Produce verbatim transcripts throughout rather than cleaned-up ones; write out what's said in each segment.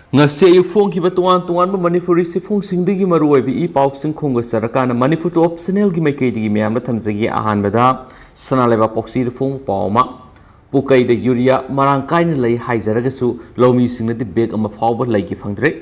ꯉꯁꯤ ꯑꯌꯨꯛ ꯐꯣꯡꯈꯤꯕ ꯇꯣꯉꯥꯟ ꯇꯣꯉꯥꯟꯕ ꯃꯅꯤꯄꯨꯔꯤ ꯆꯦꯐꯣꯡꯁꯤꯡꯗꯒꯤ ꯃꯔꯨꯑꯣꯏꯕ ꯏ ꯄꯥꯎꯁꯤꯡ ꯈꯣꯝꯒꯠꯆꯔꯀꯥꯟꯗ ꯃꯅꯤꯄꯨꯔ ꯇꯣꯞ ꯆꯦꯅꯦꯜꯒꯤ ꯃꯥꯏꯀꯩꯗꯒꯤ ꯃꯌꯥꯝꯗ ꯊꯝꯖꯒꯦ꯫ ꯑꯍꯥꯟꯕꯗ ꯁꯅꯥ ꯂꯩꯕꯥꯛ ꯄꯥꯎꯆꯦꯗ ꯐꯣꯡꯕ ꯄꯥꯎ ꯑꯃ, ꯄꯨꯀꯩꯗ ꯌꯨꯔꯤꯌꯥ ꯃꯔꯥꯡ ꯀꯥꯏꯅ ꯂꯩ ꯍꯥꯏꯖꯔꯒꯁꯨ ꯂꯧꯃꯤꯁꯤꯡꯅꯗꯤ ꯕꯦꯒ ꯑꯃ ꯐꯥꯎꯕ ꯂꯩꯒꯦ ꯐꯪꯗ꯭ꯔꯦ꯫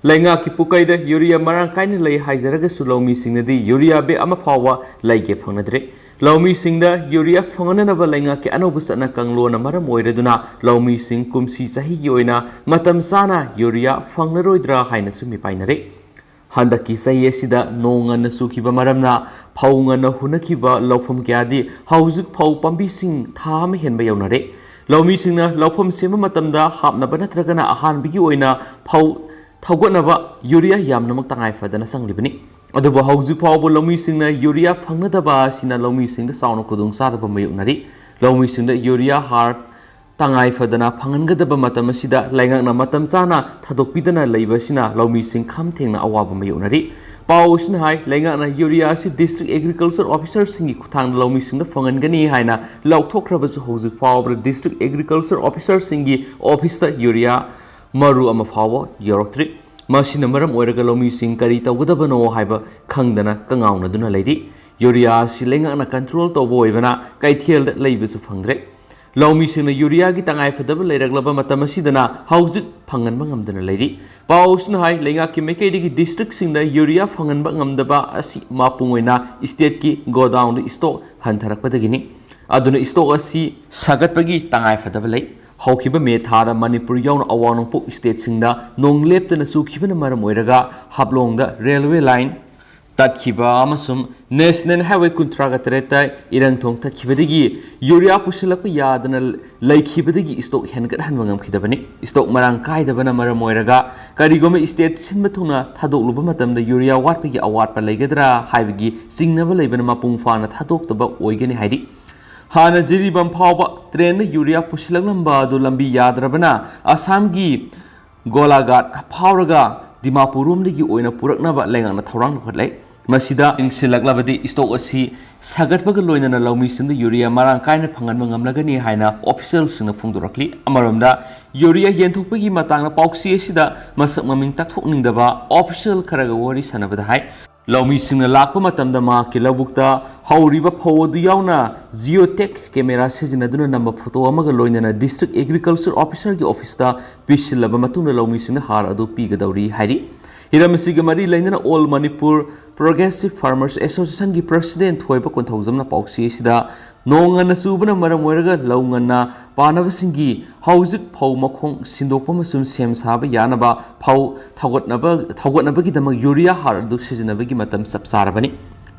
ꯂꯩꯉꯥꯛꯀꯤ ꯄꯨꯀꯩꯗ ꯌꯨꯔꯤꯌꯥ ꯃꯔꯥꯡ ꯀꯥꯏꯅ ꯂꯩ ꯍꯥꯏꯖꯔꯒꯁꯨ ꯂꯧꯃꯤꯁꯤꯡꯅꯗꯤ ꯌꯨꯔꯤꯌꯥ ꯕꯦꯒ ꯑꯃ ꯐꯥꯎꯕ ꯂꯩꯒꯦ ꯐꯪꯅꯗ꯭ꯔꯦ꯫ ꯂꯧꯃꯤꯁꯤꯡꯗ ꯌꯨꯔꯤꯌꯥ ꯐꯪꯍꯟꯅꯅꯕ ꯂꯩꯉꯥꯛꯀꯤ ꯑꯅꯧꯕ ꯆꯠꯅ ꯀꯥꯡꯂꯣꯟꯅ ꯃꯔꯝ ꯑꯣꯏꯔꯗꯨꯅ ꯂꯧꯃꯤꯁꯤꯡ ꯀꯨꯝꯁꯤ ꯆꯍꯤꯒꯤ ꯑꯣꯏꯅ ꯃꯇꯝ ꯆꯥꯅ ꯌꯨꯔꯤꯌꯥ ꯐꯪꯂꯔꯣꯏꯗ꯭ꯔꯥ ꯍꯥꯏꯅꯁꯨ ꯃꯤꯄꯥꯏꯅꯔꯦ꯫ ꯍꯟꯗꯛꯀꯤ ꯆꯍꯤ ꯑꯁꯤꯗ ꯅꯣꯡ ꯉꯟꯅ ꯆꯨꯈꯤꯕ ꯃꯔꯝꯅ ꯐꯧ ꯉꯟꯅ ꯍꯨꯟꯅꯈꯤꯕ ꯂꯧꯐꯝ ꯀꯌꯥꯗꯤ ꯍꯧꯖꯤꯛ ꯐꯧ ꯄꯥꯝꯕꯤꯁꯤꯡ ꯊꯥ ꯑꯃ ꯍꯦꯟꯕ ꯌꯧꯅꯔꯦ꯫ ꯂꯧꯃꯤꯁꯤꯡꯅ ꯂꯧꯐꯝ ꯁꯦꯝꯕ ꯃꯇꯝꯗ ꯍꯥꯞꯅꯕ ꯅꯠꯇ꯭ꯔꯒꯅ ꯑꯍꯥꯟꯕꯒꯤ ꯑꯣꯏꯅ ꯐꯧ ꯊꯧꯒꯠꯅꯕ ꯌꯨꯔꯤꯌꯥ ꯌꯥꯝꯅꯃꯛ ꯇꯉꯥꯏ ꯐꯗꯅ ꯆꯪꯂꯤꯕꯅꯤ꯫ ꯑꯗꯨꯕꯨ ꯍꯧꯖꯤꯛ ꯐꯥꯎꯕ ꯂꯧꯃꯤꯁꯤꯡꯅ ꯌꯨꯔꯤꯌꯥ ꯐꯪꯅꯗꯕ ꯑꯁꯤꯅ ꯂꯧꯃꯤꯁꯤꯡꯗ ꯆꯥꯎꯅ ꯈꯨꯗꯣꯡꯆꯥꯗꯕ ꯃꯥꯌꯣꯛꯅꯔꯤ꯫ ꯂꯧꯃꯤꯁꯤꯡꯗ ꯌꯨꯔꯤꯌꯥ ꯍꯥꯔ ꯇꯉꯥꯏ ꯐꯗꯅ ꯐꯪꯍꯟꯒꯗꯕ ꯃꯇꯝ ꯑꯁꯤꯗ ꯂꯩꯉꯥꯛꯅ ꯃꯇꯝ ꯆꯥꯅ ꯊꯥꯗꯣꯛꯄꯤꯗꯅ ꯂꯩꯕ ꯑꯁꯤꯅ ꯂꯧꯃꯤꯁꯤꯡ ꯈꯝ ꯊꯦꯡꯅ ꯑꯋꯥꯕ ꯃꯥꯌꯣꯛꯅꯔꯤ꯫ ꯄꯥꯎ ꯑꯁꯤꯅ ꯍꯥꯏ, ꯂꯩꯉꯥꯛꯅ ꯌꯨꯔꯤꯌꯥ ꯑꯁꯤ ꯗꯤꯁꯇ꯭ꯔꯤꯛ ꯑꯦꯒ꯭ꯔꯤꯀꯜꯆꯔ ꯑꯣꯐꯤꯁꯔꯁꯤꯡꯒꯤ ꯈꯨꯠꯊꯥꯡꯗ ꯂꯧꯃꯤꯁꯤꯡꯗ ꯐꯪꯍꯟꯒꯅꯤ ꯍꯥꯏꯅ ꯂꯥꯎꯊꯣꯛꯈ꯭ꯔꯕꯁꯨ ꯍꯧꯖꯤꯛ ꯐꯥꯎꯕꯗ ꯗꯤꯁꯇ꯭ꯔꯤꯛ ꯑꯦꯒ꯭ꯔꯤꯀꯜꯆꯔ ꯑꯣꯐꯤꯁꯔꯁꯤꯡꯒꯤ ꯑꯣꯐꯤꯁꯇ ꯌꯨꯔꯤꯌꯥ ꯃꯔꯨ ꯑꯃ ꯐꯥꯎꯕ ꯌꯧꯔꯛꯇ꯭ꯔꯤ꯫ ꯃꯁꯤꯅ ꯃꯔꯝ ꯑꯣꯏꯔꯒ ꯂꯧꯃꯤꯁꯤꯡ ꯀꯔꯤ ꯇꯧꯒꯗꯕꯅꯣ ꯍꯥꯏꯕ ꯈꯪꯗꯅ ꯀꯉꯥꯎꯅꯗꯨꯅ ꯂꯩꯔꯤ꯫ ꯌꯨꯔꯤꯌꯥ ꯑꯁꯤ ꯂꯩꯉꯥꯛꯅ ꯀꯟꯇ꯭ꯔꯣꯜ ꯇꯧꯕ ꯑꯣꯏꯕꯅ ꯀꯩꯊꯦꯜꯗ ꯂꯩꯕꯁꯨ ꯐꯪꯗ꯭ꯔꯦ꯫ ꯂꯧꯃꯤꯁꯤꯡꯅ ꯌꯨꯔꯤꯌꯥꯒꯤ ꯇꯉꯥꯏ ꯐꯗꯕ ꯂꯩꯔꯛꯂꯕ ꯃꯇꯝ ꯑꯁꯤꯗꯅ ꯍꯧꯖꯤꯛ ꯐꯪꯍꯟꯕ ꯉꯝꯗꯅ ꯂꯩꯔꯤ꯫ ꯄꯥꯎ ꯑꯁꯤꯅ ꯍꯥꯏ, ꯂꯩꯉꯥꯛꯀꯤ ꯃꯥꯏꯀꯩꯗꯒꯤ ꯗꯤꯁꯇ꯭ꯔꯤꯛꯁꯤꯡꯗ ꯌꯨꯔꯤꯌꯥ ꯐꯪꯍꯟꯕ ꯉꯝꯗꯕ ꯑꯁꯤ ꯃꯄꯨꯡ ꯑꯣꯏꯅ ꯁ꯭ꯇꯦꯠꯀꯤ ꯒꯣꯗꯥꯎꯟꯗ ꯁ꯭ꯇꯣꯛ ꯍꯟꯊꯔꯛꯄꯗꯒꯤꯅꯤ꯫ ꯑꯗꯨꯅ ꯁ꯭ꯇꯣꯛ ꯑꯁꯤ ꯁꯥꯒꯠꯄꯒꯤ ꯇꯉꯥꯏ ꯐꯗꯕ ꯂꯩ꯫ ꯍꯧꯈꯤꯕ ꯃꯦ ꯊꯥꯗ ꯃꯅꯤꯄꯨꯔ ꯌꯥꯎꯅ ꯑꯋꯥꯡ ꯅꯣꯡꯄꯣꯛ ꯁ꯭ꯇꯦꯠꯁꯤꯡꯗ ꯅꯣꯡ ꯂꯦꯞꯇꯅ ꯆꯨꯈꯤꯕꯅ ꯃꯔꯝ ꯑꯣꯏꯔꯒ ꯍꯥꯐꯂꯣꯡꯗ ꯔꯦꯜꯋꯦ ꯂꯥꯏꯟ ꯇꯠꯈꯤꯕ ꯑꯃꯁꯨꯡ ꯅꯦꯁꯅꯦꯜ ꯍꯥꯏꯋꯦ ꯀꯨꯟꯊ꯭ꯔꯥꯒ ꯇꯔꯦꯠꯇ ꯏꯔꯪ ꯊꯣꯡ ꯊꯠꯈꯤꯕꯗꯒꯤ ꯌꯨꯔꯤꯌꯥ ꯄꯨꯁꯤꯜꯂꯛꯄ ꯌꯥꯗꯅ ꯂꯩꯈꯤꯕꯗꯒꯤ ꯁ꯭ꯇꯣꯛ ꯍꯦꯟꯒꯠꯍꯟꯕ ꯉꯝꯈꯤꯗꯕꯅꯤ꯫ ꯁ꯭ꯇꯣꯛ ꯃꯔꯥꯡ ꯀꯥꯏꯗꯕꯅ ꯃꯔꯝ ꯑꯣꯏꯔꯒ ꯀꯔꯤꯒꯨꯝꯕ ꯁ꯭ꯇꯦꯠ ꯁꯤꯟꯕ ꯊꯨꯡꯅ ꯊꯥꯗꯣꯛꯂꯨꯕ ꯃꯇꯝꯗ ꯌꯨꯔꯤꯌꯥ ꯋꯥꯠꯄꯒꯤ ꯑꯋꯥꯠꯄ ꯂꯩꯒꯗ꯭ꯔꯥ ꯍꯥꯏꯕꯒꯤ ꯆꯤꯡꯅꯕ ꯂꯩꯕꯅ ꯃꯄꯨꯡ ꯐꯥꯅ ꯊꯥꯗꯣꯛꯇꯕ ꯑꯣꯏꯒꯅꯤ ꯍꯥꯏꯔꯤ꯫ ꯍꯥꯟꯅ ꯖꯤꯔꯤꯕꯥꯝ ꯐꯥꯎꯕ ꯇ꯭ꯔꯦꯟꯗ ꯌꯨꯔꯤꯌꯥ ꯄꯨꯁꯤꯜꯂꯛꯂꯝꯕ ꯑꯗꯨ ꯂꯝꯕꯤ ꯌꯥꯗ꯭ꯔꯕꯅ ꯑꯁꯥꯝꯒꯤ ꯒꯣꯂꯥꯘꯥꯠ ꯐꯥꯎꯔꯒ ꯗꯤꯃꯥꯄꯨꯔ ꯔꯣꯝꯗꯒꯤ ꯑꯣꯏꯅ ꯄꯨꯔꯛꯅꯕ ꯂꯩꯉꯥꯛꯅ ꯊꯧꯔꯥꯡ ꯂꯧꯈꯠꯂꯦ꯫ ꯃꯁꯤꯗ ꯌꯦꯡꯁꯤꯜꯂꯛꯂꯕꯗꯤ stock ꯑꯁꯤ ꯁꯥꯒꯠꯄꯒ ꯂꯣꯏꯅꯅ ꯂꯧꯃꯤꯁꯤꯡꯗ urea ꯃꯔꯥꯡ ꯀꯥꯏꯅ ꯐꯪꯍꯟꯕ ꯉꯝꯂꯒꯅꯤ ꯍꯥꯏꯅ officialꯁꯤꯡꯅ ꯐꯣꯡꯗꯣꯔꯛꯂꯤ꯫ ꯑꯃꯔꯣꯝꯗ, urea ꯌꯦꯟꯊꯣꯛꯄꯒꯤ ꯃꯇꯥꯡꯗ ꯄꯥꯎꯆꯦ ꯑꯁꯤꯗ ꯃꯁꯛ ꯃꯃꯤꯡ ꯇꯥꯛꯊꯣꯛꯅꯤꯡꯗꯕ official ꯈꯔꯒ ꯋꯥꯔꯤ ꯁꯥꯟꯅꯕꯗ ꯍꯥꯏ, ꯂꯧꯃꯤꯁꯤꯡꯅ ꯂꯥꯛꯄ ꯃꯇꯝꯗ ꯃꯍꯥꯛꯀꯤ ꯂꯧꯕꯨꯛꯇ ꯍꯧꯔꯤꯕ ꯐꯧ ꯑꯗꯨ ꯌꯥꯎꯅ geotag camera ꯁꯤꯖꯤꯟꯅꯗꯨꯅ ꯅꯝꯕ photo ꯑꯃꯒ ꯂꯣꯏꯅꯅ district agriculture officerꯒꯤ officeꯇ ꯄꯤꯁꯤꯜꯂꯕ ꯃꯇꯨꯡꯗ ꯂꯧꯃꯤꯁꯤꯡꯅ ꯍꯥꯔ ꯑꯗꯨ ꯄꯤꯒꯗꯧꯔꯤ ꯍꯥꯏꯔꯤ꯫ ꯍꯤꯔꯝ ꯑꯁꯤꯒ ꯃꯔꯤ ꯂꯩꯅꯅ All Manipur Progressive Farmers Associationꯒꯤ president ꯊꯣꯏꯕ ꯀꯣꯟꯊꯧꯖꯝꯅ ꯄꯥꯎꯆꯦ ꯑꯁꯤꯗ, ꯅꯣꯡ ꯉꯟꯅ ꯆꯨꯕꯅ ꯃꯔꯝ ꯑꯣꯏꯔꯒ ꯂꯧ ꯉꯟꯅ ꯄꯥꯟꯅꯕꯁꯤꯡꯒꯤ ꯍꯧꯖꯤꯛ ꯐꯧ ꯃꯈꯣꯡ ꯁꯤꯟꯗꯣꯛꯄ ꯑꯃꯁꯨꯡ ꯁꯦꯝ ꯁꯥꯕ ꯌꯥꯅꯕ ꯐꯧ ꯊꯧꯒꯠꯅꯕ, ꯊꯧꯒꯠꯅꯕꯒꯤꯗꯃꯛ urea ꯍꯥꯔ ꯑꯗꯨ ꯁꯤꯖꯤꯟꯅꯕꯒꯤ ꯃꯇꯝ ꯆꯞ ꯆꯥꯔꯕꯅꯤ꯫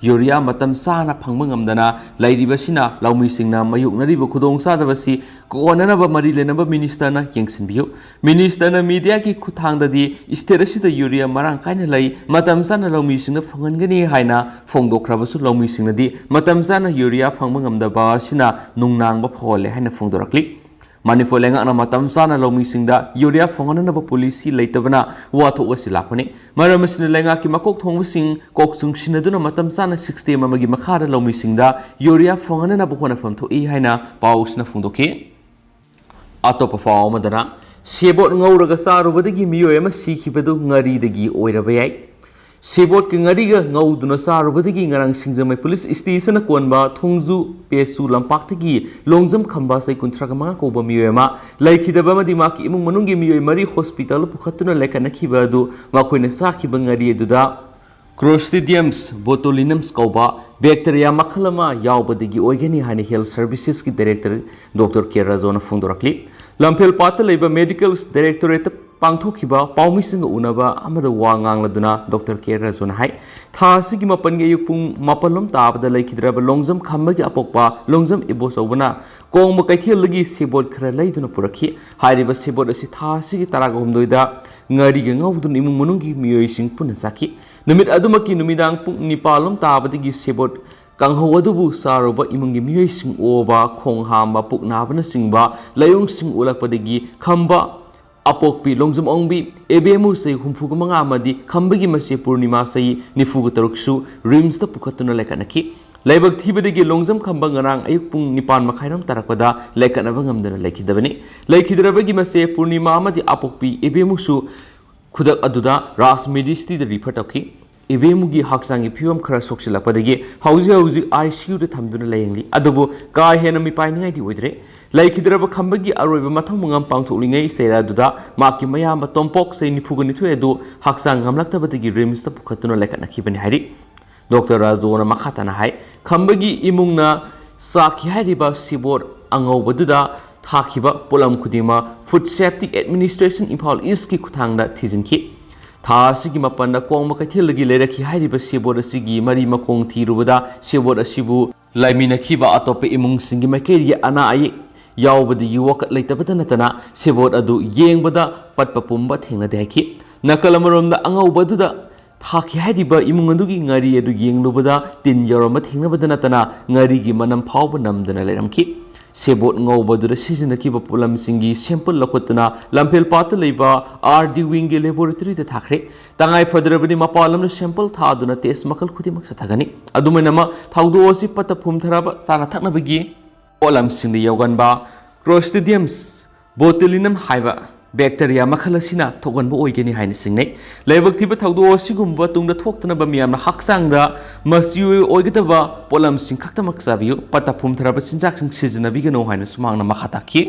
Urea ꯃꯇꯝ ꯆꯥꯅ ꯐꯪꯕ ꯉꯝꯗꯅ ꯂꯩꯔꯤꯕꯁꯤꯅ ꯂꯧꯃꯤꯁꯤꯡꯅ ꯃꯥꯌꯣꯛꯅꯔꯤꯕ ꯈꯨꯗꯣꯡꯆꯥꯗꯕ ꯑꯁꯤ ꯀꯣꯟꯅꯅꯕ ꯃꯔꯤ ꯂꯩꯅꯕ ministerꯅ ꯌꯦꯡꯁꯤꯟꯕꯤꯌꯨ꯫ Ministerꯅ mediaꯒꯤ ꯈꯨꯠꯊꯥꯡꯗꯗꯤ state ꯑꯁꯤꯗ urea ꯃꯔꯥꯡ ꯀꯥꯏꯅ ꯂꯩ, ꯃꯇꯝ ꯆꯥꯅ ꯂꯧꯃꯤꯁꯤꯡꯗ ꯐꯪꯍꯟꯒꯅꯤ ꯍꯥꯏꯅ ꯐꯣꯡꯗꯣꯛꯈ꯭ꯔꯕꯁꯨ, ꯂꯧꯃꯤꯁꯤꯡꯅꯗꯤ ꯃꯇꯝ ꯆꯥꯅ urea ꯐꯪꯕ ꯉꯝꯗꯕ ꯑꯁꯤꯅ ꯅꯨꯡꯅꯥꯡꯕ ꯐꯥꯎꯍꯜꯂꯦ ꯍꯥꯏꯅ ꯐꯣꯡꯗꯣꯔꯛꯂꯤ꯫ ꯃꯅꯤꯄꯨꯔ ꯂꯩꯉꯥꯛꯅ ꯃꯇꯝ ꯆꯥꯅ ꯂꯧꯃꯤꯁꯤꯡꯗ urea ꯐꯪꯍꯟꯅꯅꯕ policy ꯂꯩꯇꯕꯅ ꯋꯥꯊꯣꯛ ꯑꯁꯤ ꯂꯥꯛꯄꯅꯤ꯫ ꯃꯔꯝ ꯑꯁꯤꯅ, ꯂꯩꯉꯥꯛꯀꯤ ꯃꯀꯣꯛ ꯊꯣꯡꯕꯁꯤꯡ ꯀꯣꯛ ꯆꯨꯡꯁꯤꯟꯅꯗꯨꯅ ꯃꯇꯝ ꯆꯥꯅ system ꯑꯃꯒꯤ ꯃꯈꯥꯗ ꯂꯧꯃꯤꯁꯤꯡꯗ urea ꯐꯪꯍꯟꯅꯅꯕ ꯍꯣꯠꯅꯐꯝ ꯊꯣꯛꯏ ꯍꯥꯏꯅ ꯄꯥꯎꯁꯤꯅ ꯐꯣꯡꯗꯣꯛꯈꯤ꯫ ꯑꯇꯣꯞꯄ ꯄꯥꯎ ꯑꯃꯗꯅ, ꯁꯦꯕꯣꯠ ꯉꯧꯔꯒ ꯆꯥꯔꯨꯕꯗꯒꯤ ꯃꯤꯑꯣꯏ ꯑꯃ ꯁꯤꯈꯤꯕꯗꯨ ꯉꯥꯔꯤꯗꯒꯤ ꯑꯣꯏꯔꯕ ꯌꯥꯏ꯫ ꯁꯦꯕꯣꯠꯀ ꯉꯥꯔꯤꯒ ꯉꯧꯗꯨꯅ ꯆꯥꯔꯨꯕꯗꯒꯤ ꯉꯔꯥꯡ ꯁꯤꯡꯖꯃꯩ police stationꯅ ꯀꯣꯟꯕ ꯊꯣꯡꯖꯨ ꯄꯦꯁꯨ ꯂꯝꯄꯥꯛꯇꯒꯤ ꯂꯣꯡꯖꯝ ꯈꯝꯕ ꯆꯍꯤ ꯀꯨꯟꯊ꯭ꯔꯥ ꯃꯉꯥ ꯀꯧꯕ ꯃꯤꯑꯣꯏ ꯑꯃ ꯂꯩꯈꯤꯗꯕ ꯑꯃꯗꯤ ꯃꯍꯥꯛꯀꯤ ꯏꯃꯨꯡ ꯃꯅꯨꯡꯒꯤ ꯃꯤꯑꯣꯏ ꯃꯔꯤ hospitalꯗ ꯄꯨꯈꯠꯇꯨꯅ ꯂꯥꯏꯀꯠꯅꯈꯤꯕ ꯑꯗꯨ ꯃꯈꯣꯏꯅ ꯆꯥꯈꯤꯕ ꯉꯥꯔꯤ ꯑꯗꯨꯗ Clostridium botulinum ꯀꯧꯕ bacteria ꯃꯈꯜ ꯑꯃ ꯌꯥꯎꯕꯗꯒꯤ ꯑꯣꯏꯒꯅꯤ ꯍꯥꯏꯅ Health Servicesꯀꯤ director Doctor K ꯔꯥꯖꯨꯅ ꯐꯣꯡꯗꯣꯔꯛꯂꯤ꯫ ꯂꯝꯐꯦꯜ ꯄꯥꯠꯇ ꯂꯩꯕ Medical Directorateꯇ ꯄꯥꯡꯊꯣꯛꯈꯤꯕ ꯄꯥꯎꯃꯤꯁꯤꯡꯒ ꯎꯅꯕ ꯑꯃꯗ ꯋꯥ ꯉꯥꯡꯂꯗꯨꯅ Doctor K ꯔꯥꯖꯨꯅ ꯍꯥꯏ, ꯊꯥ ꯑꯁꯤꯒꯤ ꯃꯥꯄꯟꯒꯤ ꯑꯌꯨꯛ ꯄꯨꯡ ꯃꯥꯄꯜ ꯂꯣꯝ ꯇꯥꯕꯗ ꯂꯩꯈꯤꯗ꯭ꯔꯕ ꯂꯣꯡꯖꯝ ꯈꯝꯕꯒꯤ ꯑꯄꯣꯛꯄ ꯂꯣꯡꯖꯝ ꯏꯕꯣꯆꯧꯕꯅ ꯀꯣꯡꯕ ꯀꯩꯊꯦꯜꯗꯒꯤ ꯁꯦꯕꯣꯠ ꯈꯔ ꯂꯩꯗꯨꯅ ꯄꯨꯔꯛꯈꯤ꯫ ꯍꯥꯏꯔꯤꯕ ꯁꯦꯕꯣꯠ ꯑꯁꯤ ꯊꯥ ꯑꯁꯤꯒꯤ ꯇꯔꯥꯒ ꯍꯨꯝꯗꯣꯏꯗ ꯉꯥꯔꯤꯒ ꯉꯧꯗꯨꯅ ꯏꯃꯨꯡ ꯃꯅꯨꯡꯒꯤ ꯃꯤꯑꯣꯏꯁꯤꯡ ꯄꯨꯟꯅ ꯆꯥꯈꯤ꯫ ꯅꯨꯃꯤꯠ ꯑꯗꯨꯃꯛꯀꯤ ꯅꯨꯃꯤꯗꯥꯡ ꯄꯨꯡ ꯅꯤꯄꯥꯜ ꯂꯣꯝ ꯇꯥꯕꯗꯒꯤ ꯁꯦꯕꯣꯠ ꯀꯥꯡꯍꯧ ꯑꯗꯨꯕꯨ ꯆꯥꯔꯨꯕ ꯏꯃꯨꯡꯒꯤ ꯃꯤꯑꯣꯏꯁꯤꯡ ꯑꯣꯕ, ꯈꯣꯡ ꯍꯥꯝꯕ, ꯄꯨꯛ ꯅꯥꯕꯅꯆꯤꯡꯕ ꯂꯥꯏꯑꯣꯡꯁꯤꯡ ꯎꯠꯂꯛꯄꯗꯒꯤ ꯈꯝꯕ ꯑꯄꯣꯛꯄꯤ ꯂꯣꯡꯖꯝ ꯑꯣꯡꯕꯤ ꯏꯕꯦꯝꯃꯨ ꯆꯍꯤ ꯍꯨꯝꯐꯨꯒ ꯃꯉꯥ ꯑꯃꯗꯤ ꯈꯝꯕꯒꯤ ꯃꯆꯦ ꯄꯨꯔꯅꯤꯃꯥ ꯆꯍꯤ ꯅꯤꯐꯨꯒ ꯇꯔꯨꯛꯁꯨ ꯔꯤꯝꯁꯇ ꯄꯨꯈꯠꯇꯨꯅ ꯂꯩꯈꯠꯅꯈꯤ꯫ ꯂꯥꯏꯕꯛ ꯊꯤꯕꯗꯒꯤ ꯂꯣꯡꯖꯝ ꯈꯝꯕ ꯉꯔꯥꯡ ꯑꯌꯨꯛ ꯄꯨꯡ ꯅꯤꯄꯥꯟ ꯃꯈꯥꯏꯔꯣꯝ ꯇꯥꯔꯛꯄꯗ ꯂꯩꯈꯠꯅꯕ ꯉꯝꯗꯅ ꯂꯩꯈꯤꯗꯕꯅꯤ꯫ ꯂꯩꯈꯤꯗ꯭ꯔꯕꯒꯤ ꯃꯆꯦ ꯄꯨꯔꯅꯤꯃꯥ ꯑꯃꯗꯤ ꯑꯄꯣꯛꯄꯤ ꯏꯕꯦꯝꯃꯨꯁꯨ ꯈꯨꯗꯛ ꯑꯗꯨꯗ ꯔꯥꯖ ꯃꯦꯗꯤꯁꯤꯇꯤꯗ ꯔꯤꯐꯔ ꯇꯧꯈꯤ꯫ ꯏꯕꯦꯝꯃꯨꯒꯤ ꯍꯛꯆꯥꯡꯒꯤ ꯐꯤꯕꯝ ꯈꯔ ꯁꯣꯛꯆꯤꯜꯂꯛꯄꯗꯒꯤ ꯍꯧꯖꯤꯛ ꯍꯧꯖꯤꯛ ꯑꯥꯏ ꯁꯤ ꯌꯨꯗ ꯊꯝꯗꯨꯅ ꯂꯥꯌꯦꯡꯂꯤ꯫ ꯑꯗꯨꯕꯨ ꯀꯥ ꯍꯦꯟꯅ ꯃꯤꯄꯥꯏꯅꯤꯡꯉꯥꯏꯗꯤ ꯑꯣꯏꯗ꯭ꯔꯦ꯫ ꯂꯩꯈꯤꯗ꯭ꯔꯕ ꯈꯝꯕꯒꯤ ꯑꯔꯣꯏꯕ ꯃꯊꯧ ꯃꯉꯝ ꯄꯥꯡꯊꯣꯛꯂꯤꯉꯩ ꯆꯩꯔꯥꯗꯨꯗ ꯃꯍꯥꯛꯀꯤ ꯃꯌꯥꯝꯕ ꯇꯣꯝꯄꯣꯛ ꯆꯍꯤ ꯅꯤꯐꯨꯒ ꯅꯤꯊꯣꯏ ꯑꯗꯨ ꯍꯛꯆꯥꯡ ꯉꯝꯂꯛꯇꯕꯗꯒꯤ ꯔꯤꯝꯁꯇ ꯄꯨꯈꯠꯇꯨꯅ ꯂꯩꯈꯠꯅꯈꯤꯕꯅꯤ ꯍꯥꯏꯔꯤ꯫ ꯗꯣꯛꯇꯔ ꯔꯥꯖꯨꯅ ꯃꯈꯥ ꯇꯥꯅ ꯍꯥꯏ, ꯈꯝꯕꯒꯤ ꯏꯃꯨꯡꯅ ꯆꯥꯛꯈꯤ ꯍꯥꯏꯔꯤꯕ ꯁꯦꯕꯣꯠ ꯑꯉꯧꯕꯗꯨꯗ ꯊꯥꯈꯤꯕ ꯄꯣꯠꯂꯝ ꯈꯨꯗꯤꯡꯃꯛ ꯐꯨꯗ ꯁꯦꯐꯇꯤ ꯑꯦꯗꯃꯤꯅꯤꯁꯇ꯭ꯔꯦꯁꯟ ꯏꯝꯐꯥꯜ ꯏꯁꯀꯤ ꯈꯨꯠꯊꯥꯡꯗ ꯊꯤꯖꯤꯟꯈꯤ꯫ ꯊꯥ ꯑꯁꯤꯒꯤ ꯃꯥꯄꯟꯗ ꯀꯣꯡꯕ ꯀꯩꯊꯦꯜꯗꯒꯤ ꯂꯩꯔꯛꯈꯤ ꯍꯥꯏꯔꯤꯕ ꯁꯦꯕꯣꯠ ꯑꯁꯤꯒꯤ ꯃꯔꯤ ꯃꯈꯣꯡ ꯊꯤꯔꯨꯕꯗ ꯁꯦꯕꯣꯠ ꯑꯁꯤꯕꯨ ꯂꯩꯃꯤꯟꯅꯈꯤꯕ ꯑꯇꯣꯞꯄ ꯏꯃꯨꯡꯁꯤꯡꯒꯤ ꯃꯥꯏꯀꯩꯗꯒꯤ ꯑꯅꯥ ꯑꯌꯦꯛ ꯌꯥꯎꯕꯗꯒꯤ ꯋꯥꯀꯠ ꯂꯩꯇꯕꯇ ꯅꯠꯇꯅ ꯁꯦꯕꯣꯠ ꯑꯗꯨ ꯌꯦꯡꯕꯗ ꯄꯠꯄ ꯄꯨꯝꯕ ꯊꯦꯡꯅꯗꯦ ꯍꯥꯏꯈꯤ꯫ ꯅꯥꯀꯜ ꯑꯃꯔꯣꯝꯗ ꯑꯉꯧꯕ ꯑꯗꯨꯗ ꯊꯥꯈꯤ ꯍꯥꯏꯔꯤꯕ ꯏꯃꯨꯡ ꯑꯗꯨꯒꯤ ꯉꯥꯔꯤ ꯑꯗꯨ ꯌꯦꯡꯂꯨꯕꯗ ꯇꯤꯟ ꯌꯥꯎꯔꯝꯕ ꯊꯦꯡꯅꯕꯗ ꯅꯠꯇꯅ ꯉꯥꯔꯤꯒꯤ ꯃꯅꯝ ꯐꯥꯎꯕ ꯅꯝꯗꯅ ꯂꯩꯔꯝꯈꯤ꯫ ꯁꯦꯕꯣꯠ ꯉꯧꯕꯗꯨꯗ ꯁꯤꯖꯤꯟꯅꯈꯤꯕ ꯄꯣꯠꯂꯝꯁꯤꯡꯒꯤ ꯁꯦꯝꯄꯜ ꯂꯧꯈꯠꯇꯨꯅ ꯂꯝꯐꯦꯜꯄꯥꯠꯇ ꯂꯩꯕ ꯑꯥꯔ ꯗꯤ ꯋꯤꯡꯒꯤ ꯂꯦꯕꯣꯔꯦꯇꯔꯤꯗ ꯊꯥꯈ꯭ꯔꯦ꯫ ꯇꯉꯥꯏ ꯐꯗ꯭ꯔꯕꯗꯤ ꯃꯄꯥꯟ ꯂꯝꯗ ꯁꯦꯝꯄꯜ ꯊꯥꯗꯨꯅ ꯇꯦꯁ ꯃꯈꯜ ꯈꯨꯗꯤꯡꯃꯛ ꯆꯠꯊꯒꯅꯤ꯫ ꯑꯗꯨꯃꯥꯏꯅꯃꯛ ꯊꯧꯗꯣꯛ ꯑꯁꯤ ꯄꯠꯊ ꯄꯨꯝꯊꯔꯕ ꯆꯥꯅ ꯊꯛꯅꯕꯒꯤ ꯄꯣꯠꯂꯝꯁꯤꯡꯗ ꯌꯥꯎꯒꯟꯕ Clostridium botulinum ꯍꯥꯏꯕ ꯕꯦꯛꯇꯔꯤꯌꯥ ꯃꯈꯜ ꯑꯁꯤꯅ ꯊꯣꯛꯍꯟꯕ ꯑꯣꯏꯒꯅꯤ ꯍꯥꯏꯅ ꯆꯤꯡꯅꯩ꯫ ꯂꯥꯏꯕꯛ ꯊꯤꯕ ꯊꯧꯗꯣꯛ ꯑꯁꯤꯒꯨꯝꯕ ꯇꯨꯡꯗ ꯊꯣꯛꯇꯅꯕ ꯃꯤꯌꯥꯝꯅ ꯍꯛꯆꯥꯡꯗ ꯃꯆꯤ ꯑꯣꯏꯒꯗꯕ ꯄꯣꯠꯂꯝꯁꯤꯡ ꯈꯛꯇꯃꯛ ꯆꯥꯕꯤꯌꯨ꯫ ꯄꯠꯊ ꯄꯨꯝꯊꯔꯕ ꯆꯤꯟꯖꯥꯛꯁꯤꯡ ꯁꯤꯖꯤꯟꯅꯕꯤꯒꯅꯨ ꯍꯥꯏꯅꯁꯨ ꯃꯍꯥꯛꯅ ꯃꯈꯥ ꯇꯥꯈꯤ꯫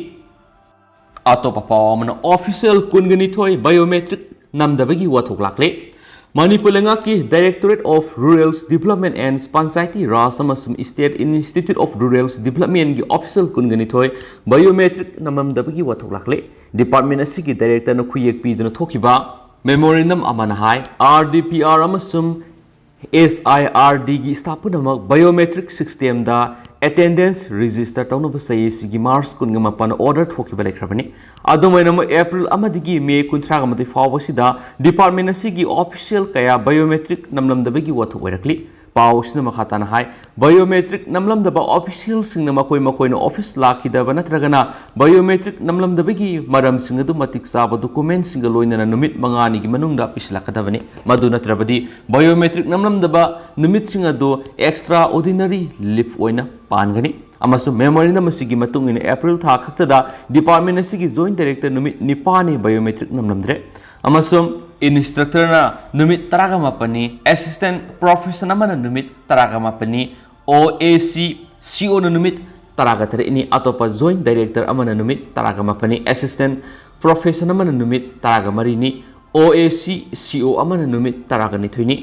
ꯑꯇꯣꯞꯄ ꯄꯥꯎ ꯑꯃꯅ, ꯑꯣꯐꯤꯁꯤꯌꯦꯜ ꯀꯨꯟꯒ ꯅꯤꯊꯣꯏ ꯕꯥꯏꯑꯣꯃꯦꯇ꯭ꯔꯤꯛ ꯅꯝꯗꯕꯒꯤ ꯋꯥꯊꯣꯛ ꯂꯥꯛꯂꯦ꯫ ꯃꯅꯤꯄꯨꯔ ꯂꯩꯉꯥꯛꯀꯤ Directorate of Rural Development and Panchayati Raj ꯑꯃꯁꯨꯡ State Institute of Rural Developmentꯀꯤ ꯑꯣꯐꯤꯁꯤꯌꯦꯜ ꯀꯨꯟꯒ ꯅꯤꯊꯣꯏ ꯕꯥꯏꯑꯣꯃꯦꯇ꯭ꯔꯤꯛ ꯅꯝꯂꯝꯗꯕꯒꯤ ꯋꯥꯊꯣꯛ ꯂꯥꯛꯂꯦ꯫ ꯗꯤꯄꯥꯔꯠꯃꯦꯟ ꯑꯁꯤꯒꯤ ꯗꯥꯏꯔꯦꯛꯇꯔꯅ ꯈꯨꯌꯦꯛ ꯄꯤꯗꯨꯅ ꯊꯣꯛꯈꯤꯕ ꯃꯦꯃꯣꯔꯦꯟꯗꯝ ꯑꯃꯅ ꯍꯥꯏ, ꯑꯥꯔ ꯗꯤ ꯄꯤ ꯑꯥꯔ ꯑꯃꯁꯨꯡ ꯑꯦꯁ ꯑꯥꯏ ꯑꯥꯔ ꯗꯤꯒꯤ ꯁ꯭ꯇꯥꯐ ꯄꯨꯝꯅꯃꯛ ꯕꯥꯏꯑꯣꯃꯦꯇ꯭ꯔꯤꯛ ꯁꯤꯁꯇꯦꯝꯗ ꯑꯦꯇꯦꯟꯗꯦꯟꯁ ꯔꯦꯖꯤꯁꯇꯔ ꯇꯧꯅꯕ ꯆꯍꯤ ꯑꯁꯤꯒꯤ ꯃꯥꯔꯆ ꯀꯨꯟꯒ ꯃꯥꯄꯟ ꯑꯣꯔꯗꯔ ꯊꯣꯛꯈꯤꯕ ꯂꯩꯈ꯭ꯔꯕꯅꯤ꯫ ꯑꯗꯨꯃꯥꯏꯅꯃꯛ, ꯑꯦꯄ꯭ꯔꯤꯜ ꯑꯃꯗꯒꯤ ꯃꯦ ꯀꯨꯟꯊ꯭ꯔꯥꯒ ꯃꯥꯊꯣꯏ ꯐꯥꯎꯕꯁꯤꯗ ꯗꯤꯄꯥꯔꯠꯃꯦꯟ ꯑꯁꯤꯒꯤ ꯑꯣꯐꯤꯁꯤꯌꯦꯜ ꯀꯌꯥ ꯕꯥꯏꯑꯣꯃꯦꯇ꯭ꯔꯤꯛ ꯅꯝꯂꯝꯗꯕꯒꯤ ꯋꯥꯊꯣꯛ ꯑꯣꯏꯔꯛꯂꯤ꯫ ꯄꯥꯎ ꯑꯁꯤꯅ ꯃꯈꯥ ꯇꯥꯅ ꯍꯥꯏ, ꯕꯥꯏꯑꯣꯃꯦꯇ꯭ꯔꯤꯛ ꯅꯝꯂꯝꯗꯕ ꯑꯣꯐꯤꯁꯤꯌꯦꯜꯁꯤꯡꯅ ꯃꯈꯣꯏ ꯃꯈꯣꯏꯅ ꯑꯣꯐꯤꯁ ꯂꯥꯛꯈꯤꯗꯕ ꯅꯠꯇ꯭ꯔꯒꯅ ꯕꯥꯏꯑꯣꯃꯦꯇ꯭ꯔꯤꯛ ꯅꯝꯂꯝꯗꯕꯒꯤ ꯃꯔꯝꯁꯤꯡ ꯑꯗꯨ ꯃꯇꯤꯛ ꯆꯥꯕ ꯗꯣꯀꯨꯃꯦꯟꯁꯤꯡꯒ ꯂꯣꯏꯅꯅ ꯅꯨꯃꯤꯠ ꯃꯉꯥꯅꯤꯒꯤ ꯃꯅꯨꯡꯗ ꯄꯤꯁꯤꯜꯂꯛꯀꯗꯕꯅꯤ꯫ ꯃꯗꯨ ꯅꯠꯇ꯭ꯔꯕꯗꯤ ꯕꯥꯏꯑꯣꯃꯦꯇ꯭ꯔꯤꯛ ꯅꯝꯂꯝꯗꯕ ꯅꯨꯃꯤꯠꯁꯤꯡ ꯑꯗꯨ ꯑꯦꯛꯁꯇ꯭ꯔꯥ ꯑꯣꯔꯗꯤꯅꯔꯤ ꯂꯤꯐ ꯑꯣꯏꯅ ꯄꯥꯟꯒꯅꯤ꯫ ꯑꯃꯁꯨꯡ ꯃꯦꯃꯣꯔꯦꯟꯗꯝ ꯑꯁꯤꯒꯤ ꯃꯇꯨꯡ ꯏꯟꯅ ꯑꯦꯄ꯭ꯔꯤꯜ ꯊꯥ ꯈꯛꯇꯗ ꯗꯤꯄꯥꯔꯠꯃꯦꯟ ꯑꯁꯤꯒꯤ ꯖꯣꯏꯟ ꯗꯥꯏꯔꯦꯛꯇꯔ ꯅꯨꯃꯤꯠ ꯅꯤꯄꯥꯟꯅꯤ ꯕꯥꯏꯑꯣꯃꯦꯇ꯭ꯔꯤꯛ ꯅꯝꯂꯝꯗ꯭ꯔꯦ꯫ ꯑꯃꯁꯨꯡ ꯏꯟꯁꯇ꯭ꯔꯛꯇꯔꯅ ꯅꯨꯃꯤꯠ ꯇꯔꯥꯒ ꯃꯥꯄꯟꯅꯤ, ꯑꯦꯁꯤꯁꯇꯦꯟ ꯄ꯭ꯔꯣꯐꯦꯁꯟ ꯑꯃꯅ ꯅꯨꯃꯤꯠ ꯇꯔꯥꯒ ꯃꯥꯄꯟꯅꯤ, ꯑꯣ ꯑꯦ ꯁꯤ ꯁꯤ ꯑꯣꯅ ꯅꯨꯃꯤꯠ ꯇꯔꯥꯒ ꯇꯔꯦꯠꯅꯤ, ꯑꯇꯣꯞꯄ ꯖꯣꯏꯟ ꯗꯥꯏꯔꯦꯛꯇꯔ ꯑꯃꯅ ꯅꯨꯃꯤꯠ ꯇꯔꯥꯒ ꯃꯥꯄꯟꯅꯤ, ꯑꯦꯁꯤꯁꯇꯦꯟ ꯄ꯭ꯔꯣꯐꯦꯁꯟ ꯑꯃꯅ ꯅꯨꯃꯤꯠ ꯇꯔꯥꯒ ꯃꯔꯤꯅꯤ, ꯑꯣ ꯑꯦ ꯁꯤ ꯁꯤ ꯑꯣ ꯑꯃꯅ ꯅꯨꯃꯤꯠ ꯇꯔꯥꯒ ꯅꯤꯊꯣꯏꯅꯤ,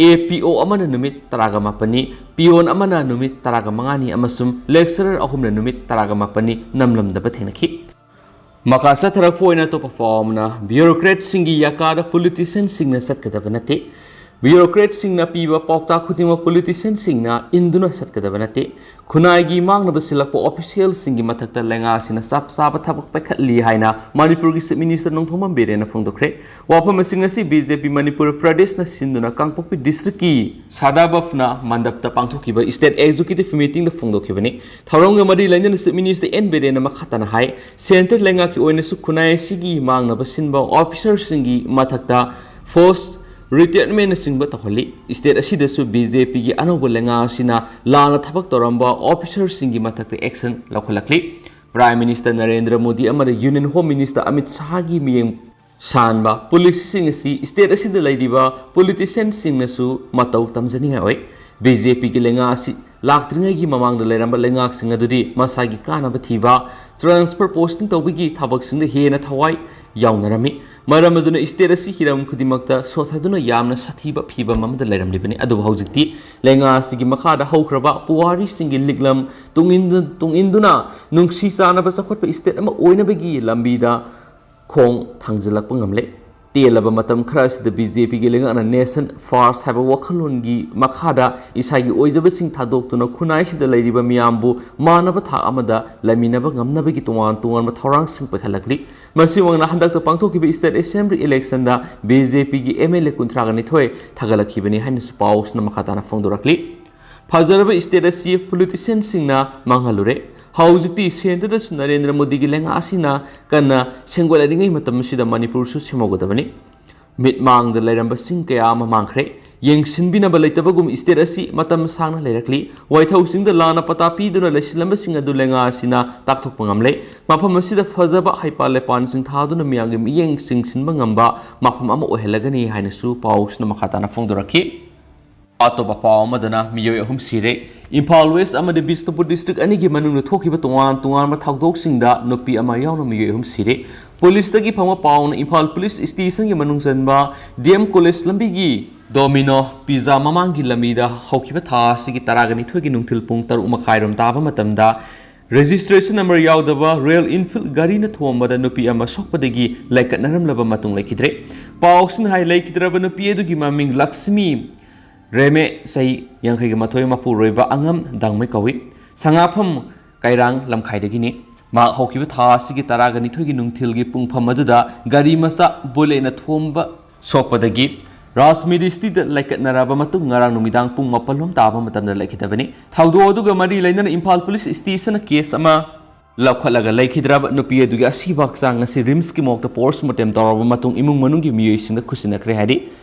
ꯑꯦ ꯄꯤ ꯑꯣ ꯑꯃꯅ ꯅꯨꯃꯤꯠ ꯇꯔꯥꯒ ꯃꯥꯄꯟꯅꯤ, ꯄꯤꯌꯣꯟ ꯑꯃꯅ ꯅꯨꯃꯤꯠ ꯇꯔꯥꯒ ꯃꯉꯥꯅꯤ ꯑꯃꯁꯨꯡ ꯂꯦꯛꯆꯔꯔ ꯑꯍꯨꯝꯅ ꯅꯨꯃꯤꯠ ꯇꯔꯥꯒ ꯃꯥꯄꯟꯅꯤ ꯅꯝꯂꯝꯗꯕ ꯊꯦꯡꯅꯈꯤ꯫ ꯃꯈꯥ ꯆꯠꯊꯔꯛꯄ ꯑꯣꯏꯅ ꯑꯇꯣꯞꯄ ꯄꯥꯎ ꯑꯃꯅ, ꯕ꯭ꯌꯨꯔꯣꯀ꯭ꯔꯦꯠꯁꯤꯡꯒꯤ ꯌꯥꯀꯥꯗ ꯄꯣꯂꯤꯇꯤꯁꯤꯌꯟꯁꯤꯡꯅ ꯆꯠꯀꯗꯕ ꯅꯠꯇꯦ꯫ ꯕ꯭ꯌꯨꯔꯣꯀ꯭ꯔꯦꯠꯁꯤꯡꯅ ꯄꯤꯕ ꯄꯥꯎꯇꯥꯛ ꯈꯨꯗꯤꯡꯃꯛ ꯄꯣꯂꯤꯇꯤꯁꯤꯌꯟꯁꯤꯡꯅ ꯏꯟꯗꯨꯅ ꯆꯠꯀꯗꯕ ꯅꯠꯇꯦ꯫ ꯈꯨꯟꯅꯥꯏꯒꯤ ꯃꯥꯡꯅꯕ ꯁꯤꯜꯂꯛꯄ ꯑꯣꯐꯤꯁꯤꯌꯦꯜꯁꯤꯡꯒꯤ ꯃꯊꯛꯇ ꯂꯩꯉꯥꯛ ꯑꯁꯤꯅ ꯆꯞ ꯆꯥꯕ ꯊꯕꯛ ꯄꯥꯏꯈꯠꯂꯤ ꯍꯥꯏꯅ ꯃꯅꯤꯄꯨꯔꯒꯤ ꯆꯤꯐ ꯃꯤꯅꯤꯁꯇꯔ ꯅꯣꯡꯊꯣꯝꯕꯝ ꯕꯤꯔꯦꯟꯅ ꯐꯣꯡꯗꯣꯛꯈ꯭ꯔꯦ꯫ ꯋꯥꯐꯝꯁꯤꯡ ꯑꯁꯤ ꯕꯤ ꯖꯦ ꯄꯤ ꯃꯅꯤꯄꯨꯔ ꯄ꯭ꯔꯗꯦꯁꯅ ꯁꯤꯟꯗꯨꯅ ꯀꯥꯡꯄꯣꯛꯄꯤ ꯗꯤꯁꯇ꯭ꯔꯤꯛꯀꯤ ꯁꯥꯗꯥꯕꯐꯅ ꯃꯟꯗꯞꯇ ꯄꯥꯡꯊꯣꯛꯈꯤꯕ ꯏꯁꯇꯦꯠ ꯑꯦꯛꯖꯤꯀ꯭ꯌꯨꯇꯤꯚ ꯃꯤꯇꯤꯡꯗ ꯐꯣꯡꯗꯣꯛꯈꯤꯕꯅꯤ꯫ ꯊꯧꯔꯝꯒ ꯃꯔꯤ ꯂꯩꯅꯅ ꯆꯤꯐ ꯃꯤꯅꯤꯁꯇꯔ ꯑꯦꯟ ꯕꯤꯔꯦꯟꯅ ꯃꯈꯥ ꯇꯥꯅ ꯍꯥꯏ, ꯁꯦꯟꯇꯔ ꯂꯩꯉꯥꯛꯀꯤ ꯑꯣꯏꯅꯁꯨ ꯈꯨꯟꯅꯥꯏ ꯑꯁꯤꯒꯤ ꯃꯥꯡꯅꯕ ꯁꯤꯟꯕ ꯑꯣꯐꯤꯁꯔꯁꯤꯡꯒꯤ ꯃꯊꯛꯇ ꯐꯣꯔꯁ ꯔꯤꯇꯥꯌꯔꯃꯦꯟꯅꯆꯤꯡꯕ ꯇꯧꯍꯜꯂꯤ꯫ ꯏꯁꯇꯦꯠ ꯑꯁꯤꯗꯁꯨ ꯕꯤ ꯖꯦ ꯄꯤꯒꯤ ꯑꯅꯧꯕ ꯂꯩꯉꯥꯛ ꯑꯁꯤꯅ ꯂꯥꯟꯅ ꯊꯕꯛ ꯇꯧꯔꯝꯕ ꯑꯣꯐꯤꯁꯔꯁꯤꯡꯒꯤ ꯃꯊꯛꯇ ꯑꯦꯛꯁꯟ ꯂꯧꯈꯠꯂꯛꯂꯤ꯫ ꯄ꯭ꯔꯥꯏꯝ ꯃꯤꯅꯤꯁꯇꯔ ꯅꯔꯦꯟꯗ꯭ꯔ ꯃꯣꯗꯤ ꯑꯃꯗꯤ ꯌꯨꯅꯤꯌꯟ ꯍꯣꯝ ꯃꯤꯅꯤꯁꯇꯔ ꯑꯃꯤꯠ ꯁꯥꯍꯒꯤ ꯃꯤꯠꯌꯦꯡ ꯁꯥꯟꯕ ꯄꯣꯂꯤꯁꯤꯁꯤꯡ ꯑꯁꯤ ꯏꯁꯇꯦꯠ ꯑꯁꯤꯗ ꯂꯩꯔꯤꯕ ꯄꯣꯂꯤꯇꯤꯁꯤꯌꯟꯁꯤꯡꯅꯁꯨ ꯃꯇꯧ ꯇꯝꯖꯅꯤꯡꯉꯥꯏ ꯑꯣꯏ꯫ ꯕꯤ ꯖꯦ ꯄꯤꯒꯤ ꯂꯩꯉꯥꯛ ꯑꯁꯤ ꯂꯥꯛꯇ꯭ꯔꯤꯉꯩꯒꯤ ꯃꯃꯥꯡꯗ ꯂꯩꯔꯝꯕ ꯂꯩꯉꯥꯛꯁꯤꯡ ꯑꯗꯨꯗꯤ ꯃꯁꯥꯒꯤ ꯀꯥꯟꯅꯕ ꯊꯤꯕ, ꯇ꯭ꯔꯥꯟꯁꯐꯔ ꯄꯣꯁꯇꯤꯡ ꯇꯧꯕꯒꯤ ꯊꯕꯛꯁꯤꯡꯗ ꯍꯦꯟꯅ ꯊꯋꯥꯏ ꯌꯥꯎꯅꯔꯝꯃꯤ꯫ ꯃꯔꯝ ꯑꯗꯨꯅ ꯏꯁꯇꯦꯠ ꯑꯁꯤ ꯍꯤꯔꯝ ꯈꯨꯗꯤꯡꯃꯛꯇ ꯁꯣꯠꯊꯗꯨꯅ ꯌꯥꯝꯅ ꯁꯥꯊꯤꯕ ꯐꯤꯚꯝ ꯑꯃꯗ ꯂꯩꯔꯝꯂꯤꯕꯅꯤ꯫ ꯑꯗꯨꯕꯨ ꯍꯧꯖꯤꯛꯇꯤ ꯂꯩꯉꯥꯛ ꯑꯁꯤꯒꯤ ꯃꯈꯥꯗ ꯍꯧꯈ꯭ꯔꯕ ꯄꯨꯋꯥꯔꯤꯁꯤꯡꯒꯤ ꯂꯤꯛꯂꯝ ꯇꯨꯡ ꯏꯟꯗꯨ-, ꯇꯨꯡ ꯏꯟꯗꯨꯅ ꯅꯨꯡꯁꯤ ꯆꯥꯟꯅꯕ ꯆꯥꯎꯈꯠꯄ ꯏꯁꯇꯦꯠ ꯑꯃ ꯑꯣꯏꯅꯕꯒꯤ ꯂꯝꯕꯤꯗ ꯈꯣꯡ ꯊꯥꯡꯖꯤꯜꯂꯛꯄ ꯉꯝꯂꯦ꯫ ꯇꯦꯜꯂꯕ ꯃꯇꯝ ꯈꯔ ꯑꯁꯤꯗ ꯕꯤ ꯖꯦ ꯄꯤꯒꯤ ꯂꯩꯉꯥꯛꯅ Nation First ꯍꯥꯏꯕ ꯋꯥꯈꯜꯂꯣꯟꯒꯤ ꯃꯈꯥꯗ ꯏꯁꯥꯒꯤ ꯑꯣꯏꯖꯕꯁꯤꯡ ꯊꯥꯗꯣꯛꯇꯨꯅ ꯈꯨꯟꯅꯥꯏꯁꯤꯗ ꯂꯩꯔꯤꯕ ꯃꯤꯌꯥꯝꯕꯨ ꯃꯥꯟꯅꯕ ꯊꯥꯛ ꯑꯃꯗ ꯂꯩꯃꯤꯟꯅꯕ ꯉꯝꯅꯕꯒꯤ ꯇꯣꯉꯥꯟ ꯇꯣꯉꯥꯟꯕ ꯊꯧꯔꯥꯡꯁꯤꯡ ꯄꯥꯏꯈꯠꯂꯛꯂꯤ꯫ ꯃꯁꯤꯃꯛꯅ ꯍꯟꯗꯛꯇ ꯄꯥꯡꯊꯣꯛꯈꯤꯕ state assembly election ꯗ ꯕꯤ ꯖꯦ ꯄꯤꯒꯤ ꯑꯦꯝ ꯑꯦꯜ ꯑꯦ ꯀꯨꯟꯊ꯭ꯔꯥꯒ ꯅꯤꯊꯣꯏ ꯊꯥꯒꯠꯂꯛꯈꯤꯕꯅꯤ ꯍꯥꯏꯅꯁꯨ ꯄꯥꯎꯁꯤꯅ ꯃꯈꯥ ꯇꯥꯅ ꯐꯣꯡꯗꯣꯔꯛꯂꯤ꯫ ꯐꯖꯔꯕ state ꯑꯁꯤ politician ꯁꯤꯡꯅ ꯃꯥꯡꯍꯜꯂꯨꯔꯦ꯫ ꯍꯧꯖꯤꯛꯇꯤ centre ꯗꯁꯨ ꯅꯔꯦꯟꯗ꯭ꯔ ꯃꯣꯗꯤꯒꯤ ꯂꯩꯉꯥꯛ ꯑꯁꯤꯅ ꯀꯟꯅ ꯁꯦꯝꯒꯠꯂꯛꯂꯤꯉꯩ ꯃꯇꯝ ꯑꯁꯤꯗ ꯃꯅꯤꯄꯨꯔꯁꯨ ꯁꯦꯝꯍꯧꯒꯗꯕꯅꯤ꯫ ꯃꯤꯠꯃꯥꯡꯗ ꯂꯩꯔꯝꯕꯁꯤꯡ ꯀꯌꯥ ꯑꯃ ꯃꯥꯡꯈ꯭ꯔꯦ꯫ ꯌꯦꯡꯁꯤꯟꯕꯤꯅꯕ ꯂꯩꯇꯕꯒꯨꯝ state ꯑꯁꯤ ꯃꯇꯝ ꯁꯥꯡꯅ ꯂꯩꯔꯛꯂꯤ꯫ ꯋꯥꯏꯊꯧꯁꯤꯡꯗ ꯂꯥꯟꯅ ꯄꯇꯥ ꯄꯤꯗꯨꯅ ꯂꯩꯁꯤꯜꯂꯝꯕꯁꯤꯡ ꯑꯗꯨ ꯂꯩꯉꯥꯛ ꯑꯁꯤꯅ ꯇꯥꯛꯊꯣꯛꯄ ꯉꯝꯂꯦ꯫ ꯃꯐꯝ ꯑꯁꯤꯗ ꯐꯖꯕ ꯍꯩꯄꯥꯜ ꯂꯩꯄꯥꯜꯁꯤꯡ ꯊꯥꯗꯨꯅ ꯃꯤꯌꯥꯝꯒꯤ ꯃꯤꯠꯌꯦꯡ ꯆꯤꯡꯁꯤꯟꯕ ꯉꯝꯕ ꯃꯐꯝ ꯑꯃ ꯑꯣꯏꯍꯜꯂꯒꯅꯤ ꯍꯥꯏꯅꯁꯨ ꯄꯥꯎꯁꯤꯅ ꯃꯈꯥ ꯇꯥꯅ ꯐꯣꯡꯗꯣꯔꯛꯈꯤ꯫ ꯑꯇꯣꯞꯄ ꯄꯥꯎ ꯑꯃꯗꯅ ꯃꯤꯑꯣꯏ ꯑꯍꯨꯝ ꯁꯤꯔꯦ꯫ ꯏꯝꯐꯥꯜ West ꯑꯃꯗꯤ ꯕꯤꯁꯅꯨꯄꯨꯔ district ꯑꯅꯤꯒꯤ ꯃꯅꯨꯡꯗ ꯊꯣꯛꯈꯤꯕ ꯇꯣꯉꯥꯟ ꯇꯣꯉꯥꯟꯕ ꯊꯧꯗꯣꯛꯁꯤꯡꯗ ꯅꯨꯄꯤ ꯑꯃ ꯌꯥꯎꯅ ꯃꯤꯑꯣꯏ ꯑꯍꯨꯝ ꯁꯤꯔꯦ꯫ Police ꯇꯒꯤ ꯐꯪꯕ ꯄꯥꯎꯅ ꯏꯝꯐꯥꯜ police station ꯒꯤ ꯃꯅꯨꯡ ꯆꯟꯕ D M College ꯂꯝꯕꯤꯒꯤ Domino Pizza ꯃꯃꯥꯡꯒꯤ ꯂꯝꯕꯤꯗ ꯍꯧꯈꯤꯕ ꯊꯥ ꯑꯁꯤꯒꯤ ꯇꯔꯥꯒ ꯅꯤꯊꯣꯏꯒꯤ ꯅꯨꯡꯊꯤꯜ ꯄꯨꯡ ꯇꯔꯨꯛ ꯃꯈꯥꯏꯔꯣꯝ ꯇꯥꯕ ꯃꯇꯝꯗ registration number ꯌꯥꯎꯗꯕ Royal Enfield ꯒꯥꯔꯤꯅ ꯊꯣꯝꯕꯗ ꯅꯨꯄꯤ ꯑꯃ ꯁꯣꯛꯄꯗꯒꯤ ꯂꯩꯀꯠꯅꯔꯝꯂꯕ ꯃꯇꯨꯡ ꯂꯩꯈꯤꯗ꯭ꯔꯦ꯫ ꯄꯥꯎꯁꯤꯡꯅ ꯍꯥꯏ, ꯂꯩꯈꯤꯗ꯭ꯔꯕ ꯅꯨꯄꯤ ꯑꯗꯨꯒꯤ ꯃꯃꯤꯡ ꯂꯛꯁꯃꯤ ꯔꯦꯃꯦ, ꯆꯍꯤ ꯌꯥꯡꯈꯩꯒ ꯃꯥꯊꯣꯏ, ꯃꯄꯨꯔꯣꯏꯕ ꯑꯉꯝ ꯗꯥꯡꯃꯩ ꯀꯧꯏ꯫ ꯁꯉꯥꯐꯝ ꯀꯩꯔꯥꯡ ꯂꯝꯈꯥꯏꯗꯒꯤꯅꯤ꯫ ꯃꯍꯥꯛ ꯍꯧꯈꯤꯕ ꯊꯥ ꯑꯁꯤꯒꯤ ꯇꯔꯥꯒ ꯅꯤꯊꯣꯏꯒꯤ ꯅꯨꯡꯊꯤꯜꯒꯤ ꯄꯨꯡꯐꯝ ꯑꯗꯨꯗ ꯒꯥꯔꯤ ꯃꯆꯥ Bullet ꯅ ꯊꯣꯝꯕ ꯁꯣꯛꯄꯗꯒꯤ ꯔꯥꯖꯃꯤꯔꯤ ꯁꯤꯇꯤꯗ ꯂꯩꯀꯠꯅꯔꯕ ꯃꯇꯨꯡ ꯉꯔꯥꯡ ꯅꯨꯃꯤꯗꯥꯡ ꯄꯨꯡ ꯃꯥꯄꯜ ꯂꯣꯝ ꯇꯥꯕ ꯃꯇꯝꯗ ꯂꯩꯈꯤꯗꯕꯅꯤ꯫ ꯊꯧꯗꯣꯛ ꯑꯗꯨꯒ ꯃꯔꯤ ꯂꯩꯅꯅ ꯏꯝꯐꯥꯜ police station ꯅ case ꯑꯃ ꯂꯧꯈꯠꯂꯒ ꯂꯩꯈꯤꯗ꯭ꯔꯕ ꯅꯨꯄꯤ ꯑꯗꯨꯒꯤ ꯑꯁꯤꯕ ꯍꯛꯆꯥꯡ ꯑꯁꯤ RIMS ꯀꯤ morgue ꯇ post mortem ꯇꯧꯔꯕ ꯃꯇꯨꯡ ꯏꯃꯨꯡ ꯃꯅꯨꯡꯒꯤ ꯃꯤꯑꯣꯏꯁꯤꯡꯗ ꯈꯨꯠꯁꯤꯟꯅꯈ꯭ꯔꯦ ꯍꯥꯏꯔꯤ꯫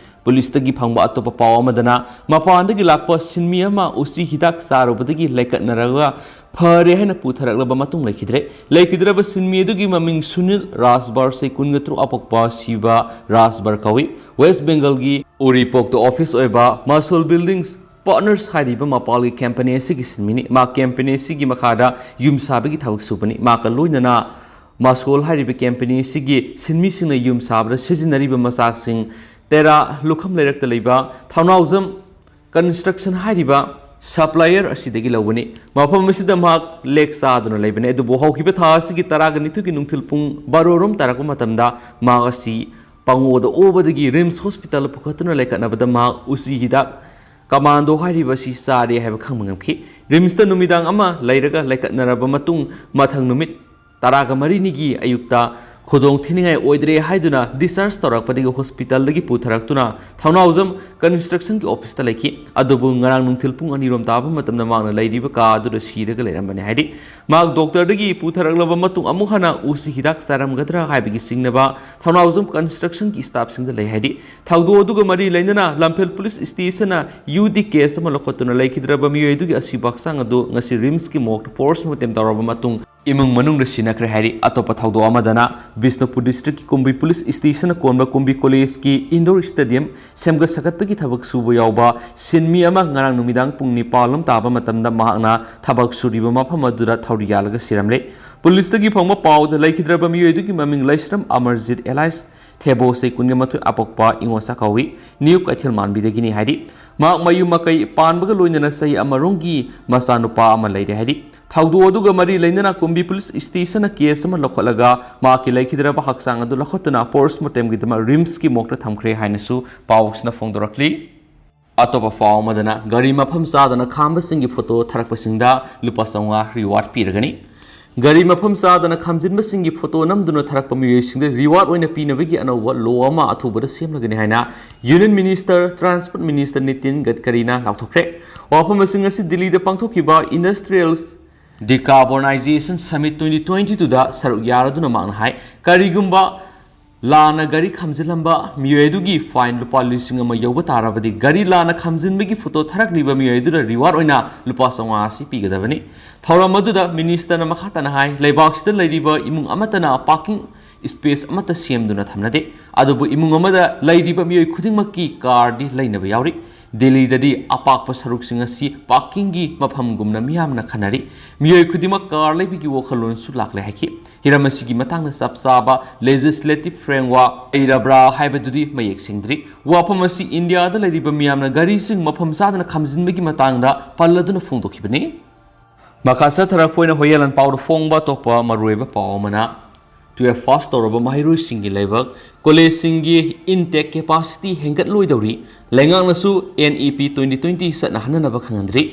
Police ꯇꯒꯤ ꯐꯪꯕ ꯑꯇꯣꯞꯄ ꯄꯥꯎ ꯑꯃꯗꯅ ꯃꯄꯥꯟꯗꯒꯤ ꯂꯥꯛꯄ ꯁꯤꯟꯃꯤ ꯑꯃ ꯎꯆꯤ ꯍꯤꯗꯥꯛ ꯆꯥꯔꯨꯕꯗꯒꯤ ꯂꯩꯀꯠꯅꯔꯒ ꯐꯔꯦ ꯍꯥꯏꯅ ꯄꯨꯊꯔꯛꯂꯕ ꯃꯇꯨꯡ ꯂꯩꯈꯤꯗ꯭ꯔꯦ꯫ ꯂꯩꯈꯤꯗ꯭ꯔꯕ ꯁꯤꯟꯃꯤ ꯑꯗꯨꯒꯤ ꯃꯃꯤꯡ ꯁꯨꯅꯤꯜ ꯔꯥꯖꯕꯔ, ꯆꯍꯤ ꯀꯨꯟꯒ ꯇꯔꯨꯛ, ꯑꯄꯣꯛꯄ ꯁꯤꯕ ꯔꯥꯖꯕꯔ ꯀꯧꯏ꯫ West Bengal ꯒꯤ ꯎꯔꯤꯄꯣꯛꯇ office ꯑꯣꯏꯕ Masul Buildings Partners ꯍꯥꯏꯔꯤꯕ ꯃꯄꯥꯜꯒꯤ company ꯑꯁꯤꯒꯤ ꯁꯤꯟꯃꯤꯅꯤ꯫ ꯃꯥ company ꯑꯁꯤꯒꯤ ꯃꯈꯥꯗ ꯌꯨꯝ ꯁꯥꯕꯒꯤ ꯊꯕꯛ ꯁꯨꯕꯅꯤ꯫ ꯃꯍꯥꯛꯀ ꯂꯣꯏꯅꯅ ꯃꯥꯁꯣꯜ ꯍꯥꯏꯔꯤꯕ company ꯑꯁꯤꯒꯤ ꯁꯤꯟꯃꯤꯁꯤꯡꯅ ꯌꯨꯝ ꯁꯥꯕꯗ ꯁꯤꯖꯤꯟꯅꯔꯤꯕ ꯃꯆꯥꯛꯁꯤꯡ ꯇꯦꯔꯥ ꯂꯨꯈꯝ ꯂꯩꯔꯛꯇ ꯂꯩꯕ ꯊꯧꯅꯥꯎꯖꯝ Construction ꯍꯥꯏꯔꯤꯕ supplier ꯑꯁꯤꯗꯒꯤ ꯂꯧꯕꯅꯤ꯫ ꯃꯐꯝ ꯑꯁꯤꯗ ꯃꯍꯥꯛ ꯂꯦꯛ ꯆꯥꯗꯨꯅ ꯂꯩꯕꯅꯤ꯫ ꯑꯗꯨꯕꯨ ꯍꯧꯈꯤꯕ ꯊꯥ ꯑꯁꯤꯒꯤ ꯇꯔꯥꯒ ꯅꯤꯊꯣꯏꯒꯤ ꯅꯨꯡꯊꯤꯜ ꯄꯨꯡ ꯕꯥꯔꯣ ꯔꯣꯝ ꯇꯥꯔꯛꯄ ꯃꯇꯝꯗ ꯃꯍꯥꯛ ꯑꯁꯤ ꯄꯪꯑꯣꯗ ꯑꯣꯕꯗꯒꯤ ꯔꯤꯝꯁ ꯍꯣꯁꯄꯤꯇꯥꯜꯗ ꯄꯨꯈꯠꯇꯨꯅ ꯂꯩꯈꯠꯅꯕꯗ ꯃꯍꯥꯛ ꯎꯆꯤ ꯍꯤꯗꯥꯛ ꯀꯃꯥꯟꯗꯣ ꯍꯥꯏꯔꯤꯕ ꯑꯁꯤ ꯆꯥꯔꯦ ꯍꯥꯏꯕ ꯈꯪꯕ ꯉꯝꯈꯤ꯫ ꯔꯤꯝꯁꯇ ꯅꯨꯃꯤꯗꯥꯡ ꯑꯃ ꯂꯩꯔꯒ ꯂꯩꯈꯠꯅꯔꯕ ꯃꯇꯨꯡ, ꯃꯊꯪ ꯅꯨꯃꯤꯠ ꯇꯔꯥꯒ ꯃꯔꯤꯅꯤꯒꯤ ꯑꯌꯨꯛꯇ ꯈꯨꯗꯣꯡ ꯊꯤꯅꯤꯡꯉꯥꯏ ꯑꯣꯏꯗ꯭ꯔꯦ ꯍꯥꯏꯗꯨꯅ discharge ꯇꯧꯔꯛꯄꯗꯒꯤ ꯍꯣꯁꯄꯤꯇꯥꯜꯗꯒꯤ ꯄꯨꯊꯔꯛꯇꯨꯅ ꯊꯧꯅꯥꯎꯖꯝ construction ꯒꯤ office ꯇ ꯂꯩꯈꯤ꯫ ꯑꯗꯨꯕꯨ ꯉꯔꯥꯡ ꯅꯨꯡꯊꯤꯜ ꯄꯨꯡ ꯑꯅꯤꯔꯣꯝ ꯇꯥꯕ ꯃꯇꯝꯗ ꯃꯍꯥꯛꯅ ꯂꯩꯔꯤꯕ ꯀꯥ ꯑꯗꯨꯗ ꯁꯤꯔꯒ ꯂꯩꯔꯝꯕꯅꯤ ꯍꯥꯏꯔꯤ꯫ ꯃꯍꯥꯛ ꯗꯣꯛꯇꯔꯗꯒꯤ ꯄꯨꯊꯔꯛꯂꯕ ꯃꯇꯨꯡ ꯑꯃꯨꯛ ꯍꯟꯅ ꯎꯆꯤ ꯍꯤꯗꯥꯛ ꯆꯥꯔꯝꯒꯗ꯭ꯔꯥ ꯍꯥꯏꯕꯒꯤ ꯆꯤꯡꯅꯕ ꯊꯧꯅꯥꯎꯖꯝ construction ꯒꯤ staff ꯁꯤꯡꯗ ꯂꯩ ꯍꯥꯏꯔꯤ꯫ ꯊꯧꯗꯣꯛ ꯑꯗꯨꯒ ꯃꯔꯤ ꯂꯩꯅꯅ ꯂꯝꯐꯦꯜ police station ꯅ UT case ꯑꯃ ꯂꯧꯈꯠꯇꯨꯅ ꯂꯩꯈꯤꯗ꯭ꯔꯕ ꯃꯤꯑꯣꯏ ꯑꯗꯨꯒꯤ ꯑꯁꯤꯕ ꯍꯛꯆꯥꯡ ꯑꯗꯨ ꯉꯁꯤ ꯔꯤꯝꯁꯀꯤ morgue ꯇ post mortem ꯇꯧꯔꯕ ꯃꯇꯨꯡ ꯏꯃꯨꯡ ꯃꯅꯨꯡꯅ ꯁꯤꯟꯅꯈ꯭ꯔꯦ ꯍꯥꯏꯔꯤ꯫ ꯑꯇꯣꯞꯄ ꯊꯧꯗꯣꯛ ꯑꯃꯗꯅ ꯕꯤꯁꯅꯨꯄꯨꯔ district ꯀꯤ ꯀꯨꯝꯕꯤ police station ꯅ ꯀꯣꯟꯕ ꯀꯨꯝꯕꯤ college ꯀꯤ indoor stadium ꯁꯦꯝꯒꯠ ꯁꯥꯒꯠꯄꯒꯤ ꯊꯕꯛ ꯁꯨꯕ ꯌꯥꯎꯕ ꯁꯤꯟꯃꯤ ꯑꯃ ꯉꯔꯥꯡ ꯅꯨꯃꯤꯗꯥꯡ ꯄꯨꯡ ꯅꯤꯄꯥꯜ ꯂꯣꯝ ꯇꯥꯕ ꯃꯇꯝꯗ ꯃꯍꯥꯛꯅ ꯊꯕꯛ ꯁꯨꯔꯤꯕ ꯃꯐꯝ ꯑꯗꯨꯗ ꯊꯧꯔꯤ ꯌꯥꯜꯂꯒ ꯁꯤꯔꯝꯂꯦ꯫ Police ꯇꯒꯤ ꯐꯪꯕ ꯄꯥꯎꯗ ꯂꯩꯈꯤꯗ꯭ꯔꯕ ꯃꯤꯑꯣꯏ ꯑꯗꯨꯒꯤ ꯃꯃꯤꯡ ꯂꯩꯁ꯭ꯔꯝ ꯑꯃꯔꯖꯤꯠ alias ꯊꯦꯕꯣ, ꯆꯍꯤ ꯀꯨꯟꯒ ꯃꯥꯊꯣꯏ, ꯑꯄꯣꯛꯄ ꯏꯉꯣꯁꯥ ꯀꯧꯏ, ꯅ꯭ꯌꯨ ꯀꯩꯊꯦꯜ ꯃꯥꯟꯕꯤꯗꯒꯤꯅꯤ ꯍꯥꯏꯔꯤ꯫ ꯃꯍꯥꯛ ꯃꯌꯨꯝ ꯃꯀꯩ ꯄꯥꯟꯕꯒ ꯂꯣꯏꯅꯅ ꯆꯍꯤ ꯑꯃꯔꯣꯝꯒꯤ ꯃꯆꯥꯅꯨꯄꯥ ꯑꯃ ꯂꯩꯔꯦ ꯍꯥꯏꯔꯤ꯫ ꯊꯧꯗꯣꯛ ꯑꯗꯨꯒ ꯃꯔꯤ ꯂꯩꯅꯅ ꯀꯨꯝꯕꯤ police station ꯅ case ꯑꯃ ꯂꯧꯈꯠꯂꯒ ꯃꯍꯥꯛꯀꯤ ꯂꯩꯈꯤꯗ꯭ꯔꯕ ꯍꯛꯆꯥꯡ ꯑꯗꯨ ꯂꯧꯈꯠꯇꯨꯅ post mortem ꯒꯤꯗꯃꯛ ꯔꯤꯝꯁꯀꯤ morgue ꯇ ꯊꯝꯈ꯭ꯔꯦ ꯍꯥꯏꯅꯁꯨ ꯄꯥꯎꯁꯤꯅ ꯐꯣꯡꯗꯣꯔꯛꯂꯤ꯫ ꯑꯇꯣꯞꯄ ꯄꯥꯎ ꯑꯃꯗꯅ ꯒꯥꯔꯤ ꯃꯐꯝ ꯆꯥꯗꯅ ꯈꯥꯝꯕꯁꯤꯡꯒꯤ photo ꯊꯥꯔꯛꯄꯁꯤꯡꯗ ꯂꯨꯄꯥ ꯆꯥꯝꯃꯉꯥ reward ꯄꯤꯔꯒꯅꯤ꯫ ꯒꯥꯔꯤ ꯃꯐꯝ ꯆꯥꯗꯅ ꯈꯥꯝꯖꯤꯟꯕꯁꯤꯡꯒꯤ photo ꯅꯝꯗꯨꯅ ꯊꯥꯔꯛꯄ ꯃꯤꯑꯣꯏꯁꯤꯡꯗ reward ꯑꯣꯏꯅ ꯄꯤꯅꯕꯒꯤ ꯑꯅꯧꯕ law ꯑꯃ ꯑꯊꯨꯕꯗ ꯁꯦꯝꯂꯒꯅꯤ ꯍꯥꯏꯅ Union Minister, Transport Minister Nitin ꯒꯗꯀꯔꯤꯅ ꯂꯥꯎꯊꯣꯛꯈ꯭ꯔꯦ꯫ ꯋꯥꯐꯝ ꯑꯁꯤ ꯉꯁꯤ ꯗꯤꯜꯂꯤꯗ ꯄꯥꯡꯊꯣꯛꯈꯤꯕ Industrial Decarbonization Summit twenty twenty two ꯗ ꯁꯔꯨꯛ ꯌꯥꯔꯗꯨꯅ ꯃꯍꯥꯛꯅ ꯍꯥꯏ, ꯀꯔꯤꯒꯨꯝꯕ ꯂꯥꯟꯅ ꯒꯥꯔꯤ ꯈꯥꯝꯖꯤꯜꯂꯝꯕ ꯃꯤꯑꯣꯏ ꯑꯗꯨꯒꯤ fine ꯂꯨꯄꯥ ꯂꯤꯁꯤꯡ ꯑꯃ ꯌꯧꯕ ꯇꯥꯔꯕꯗꯤ, ꯒꯥꯔꯤ ꯂꯥꯟꯅ ꯈꯥꯝꯖꯤꯟꯕꯒꯤ photo ꯊꯥꯔꯛꯂꯤꯕ ꯃꯤꯑꯣꯏ ꯑꯗꯨꯗ reward ꯑꯣꯏꯅ ꯂꯨꯄꯥ ꯆꯥꯝꯃꯉꯥ ꯑꯁꯤ ꯄꯤꯒꯗꯕꯅꯤ꯫ ꯊꯧꯔꯝ ꯑꯗꯨꯗ minister ꯅ ꯃꯈꯥ ꯇꯥꯅ ꯍꯥꯏ, ꯂꯩꯕꯥꯛꯁꯤꯗ ꯂꯩꯔꯤꯕ ꯏꯃꯨꯡ ꯑꯃꯠꯇꯅ parking space ꯑꯃꯠꯇ ꯁꯦꯝꯗꯨꯅ ꯊꯝꯅꯗꯦ, ꯑꯗꯨꯕꯨ ꯏꯃꯨꯡ ꯑꯃꯗ ꯂꯩꯔꯤꯕ ꯃꯤꯑꯣꯏ ꯈꯨꯗꯤꯡꯃꯛꯀꯤ car ꯗꯤ ꯂꯩꯅꯕ ꯌꯥꯎꯔꯤ꯫ ꯗꯤꯜꯂꯤꯗꯗꯤ ꯑꯄꯥꯛꯄ ꯁꯔꯨꯛꯁꯤꯡ ꯑꯁꯤ parking ꯒꯤ ꯃꯐꯝꯒꯨꯝꯅ ꯃꯤꯌꯥꯝꯅ ꯈꯟꯅꯔꯤ꯫ ꯃꯤꯑꯣꯏ ꯈꯨꯗꯤꯡꯃꯛ car ꯂꯩꯕꯒꯤ ꯋꯥꯈꯜꯂꯣꯟꯁꯨ ꯂꯥꯛꯂꯦ ꯍꯥꯏꯈꯤ꯫ ꯍꯤꯔꯝ ꯑꯁꯤꯒꯤ ꯃꯇꯥꯡꯗ ꯆꯞ ꯆꯥꯕ legislative framework ꯂꯩꯔꯕ꯭ꯔꯥ ꯍꯥꯏꯕꯗꯨꯗꯤ ꯃꯌꯦꯛ ꯁꯦꯡꯗ꯭ꯔꯤ꯫ ꯋꯥꯐꯝ ꯑꯁꯤ ꯏꯟꯗꯤꯌꯥꯗ ꯂꯩꯔꯤꯕ ꯃꯤꯌꯥꯝꯅ ꯒꯥꯔꯤꯁꯤꯡ ꯃꯐꯝ ꯆꯥꯗꯅ ꯈꯥꯝꯖꯤꯟꯕꯒꯤ ꯃꯇꯥꯡꯗ ꯄꯜꯂꯗꯨꯅ ꯐꯣꯡꯗꯣꯛꯈꯤꯕꯅꯤ꯫ ꯃꯈꯥ ꯆꯠꯊꯔꯛꯄ ꯑꯣꯏꯅ ꯍꯨꯏꯌꯦꯟ ꯂꯥꯟꯄꯥꯎꯗ ꯐꯣꯡꯕ ꯑꯇꯣꯞꯄ ꯃꯔꯨꯑꯣꯏꯕ ꯄꯥꯎ ꯑꯃꯅ, ꯇꯨꯌꯦꯜꯐ ꯄꯥꯁ ꯇꯧꯔꯕ ꯃꯍꯩꯔꯣꯏꯁꯤꯡꯒꯤ ꯂꯥꯏꯕꯛ, ꯀꯣꯂꯦꯖꯁꯤꯡꯒꯤ ꯏꯟꯇꯦꯛ ꯀꯦꯄꯥꯁꯤꯇꯤ ꯍꯦꯟꯒꯠꯂꯣꯏꯗꯧꯔꯤ꯫ ꯂꯩꯉꯥꯛꯅꯁꯨ ꯑꯦꯟ ꯏ ꯄꯤ ꯇ꯭ꯋꯦꯟꯇꯤ ꯇ꯭ꯋꯦꯟꯇꯤ ꯆꯠꯅꯍꯟꯅꯅꯕ ꯈꯪꯍꯟꯗ꯭ꯔꯤ꯫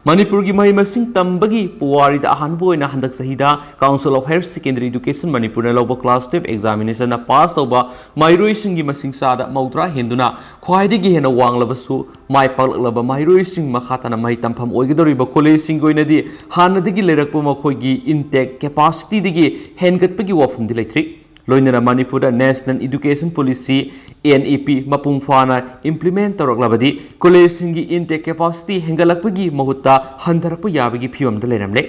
ꯃꯅꯤꯄꯨꯔꯒꯤ ꯃꯍꯩ ꯃꯁꯤꯡ ꯇꯝꯕꯒꯤ ꯄꯨꯋꯥꯔꯤꯗ ꯑꯍꯥꯟꯕ ꯑꯣꯏꯅ ꯍꯟꯗꯛ ꯆꯍꯤꯗ Council of Higher Secondary Education ꯃꯅꯤꯄꯨꯔꯅ ꯂꯧꯕ class twelve examination ꯅ ꯄꯥꯁ ꯇꯧꯕ ꯃꯍꯩꯔꯣꯏꯁꯤꯡꯒꯤ ꯃꯁꯤꯡ ꯆꯥꯗ ꯃꯧꯗ꯭ꯔꯥ ꯍꯦꯟꯗꯨꯅ ꯈ꯭ꯋꯥꯏꯗꯒꯤ ꯍꯦꯟꯅ ꯋꯥꯡꯂꯕꯁꯨ, ꯃꯥꯏ ꯄꯥꯛꯂꯛꯂꯕ ꯃꯍꯩꯔꯣꯏꯁꯤꯡ ꯃꯈꯥ ꯇꯥꯅ ꯃꯍꯩ ꯇꯝꯐꯝ ꯑꯣꯏꯒꯗꯧꯔꯤꯕ ꯀꯣꯂꯦꯖꯁꯤꯡꯒꯤ ꯑꯣꯏꯅꯗꯤ ꯍꯥꯟꯅꯗꯒꯤ ꯂꯩꯔꯛꯄ ꯃꯈꯣꯏꯒꯤ ꯏꯟꯇꯦꯛ ꯀꯦꯄꯥꯁꯤꯇꯤꯗꯒꯤ ꯍꯦꯟꯒꯠꯄꯒꯤ ꯋꯥꯐꯝꯗꯤ ꯂꯩꯇ꯭ꯔꯤ꯫ ꯂꯣꯏꯅꯅ ꯃꯅꯤꯄꯨꯔꯗ National Education Policy, N E P, ꯃꯄꯨꯡ ꯐꯥꯅ implement ꯇꯧꯔꯛꯂꯕꯗꯤ ꯀꯣꯂꯦꯖꯁꯤꯡꯒꯤ ꯏꯟꯇꯦꯛ ꯀꯦꯄꯥꯁꯤꯇꯤ ꯍꯦꯟꯒꯠꯂꯛꯄꯒꯤ ꯃꯍꯨꯠꯇ ꯍꯟꯊꯔꯛꯄ ꯌꯥꯕꯒꯤ ꯐꯤꯕꯝꯗ ꯂꯩꯔꯝꯂꯦ꯫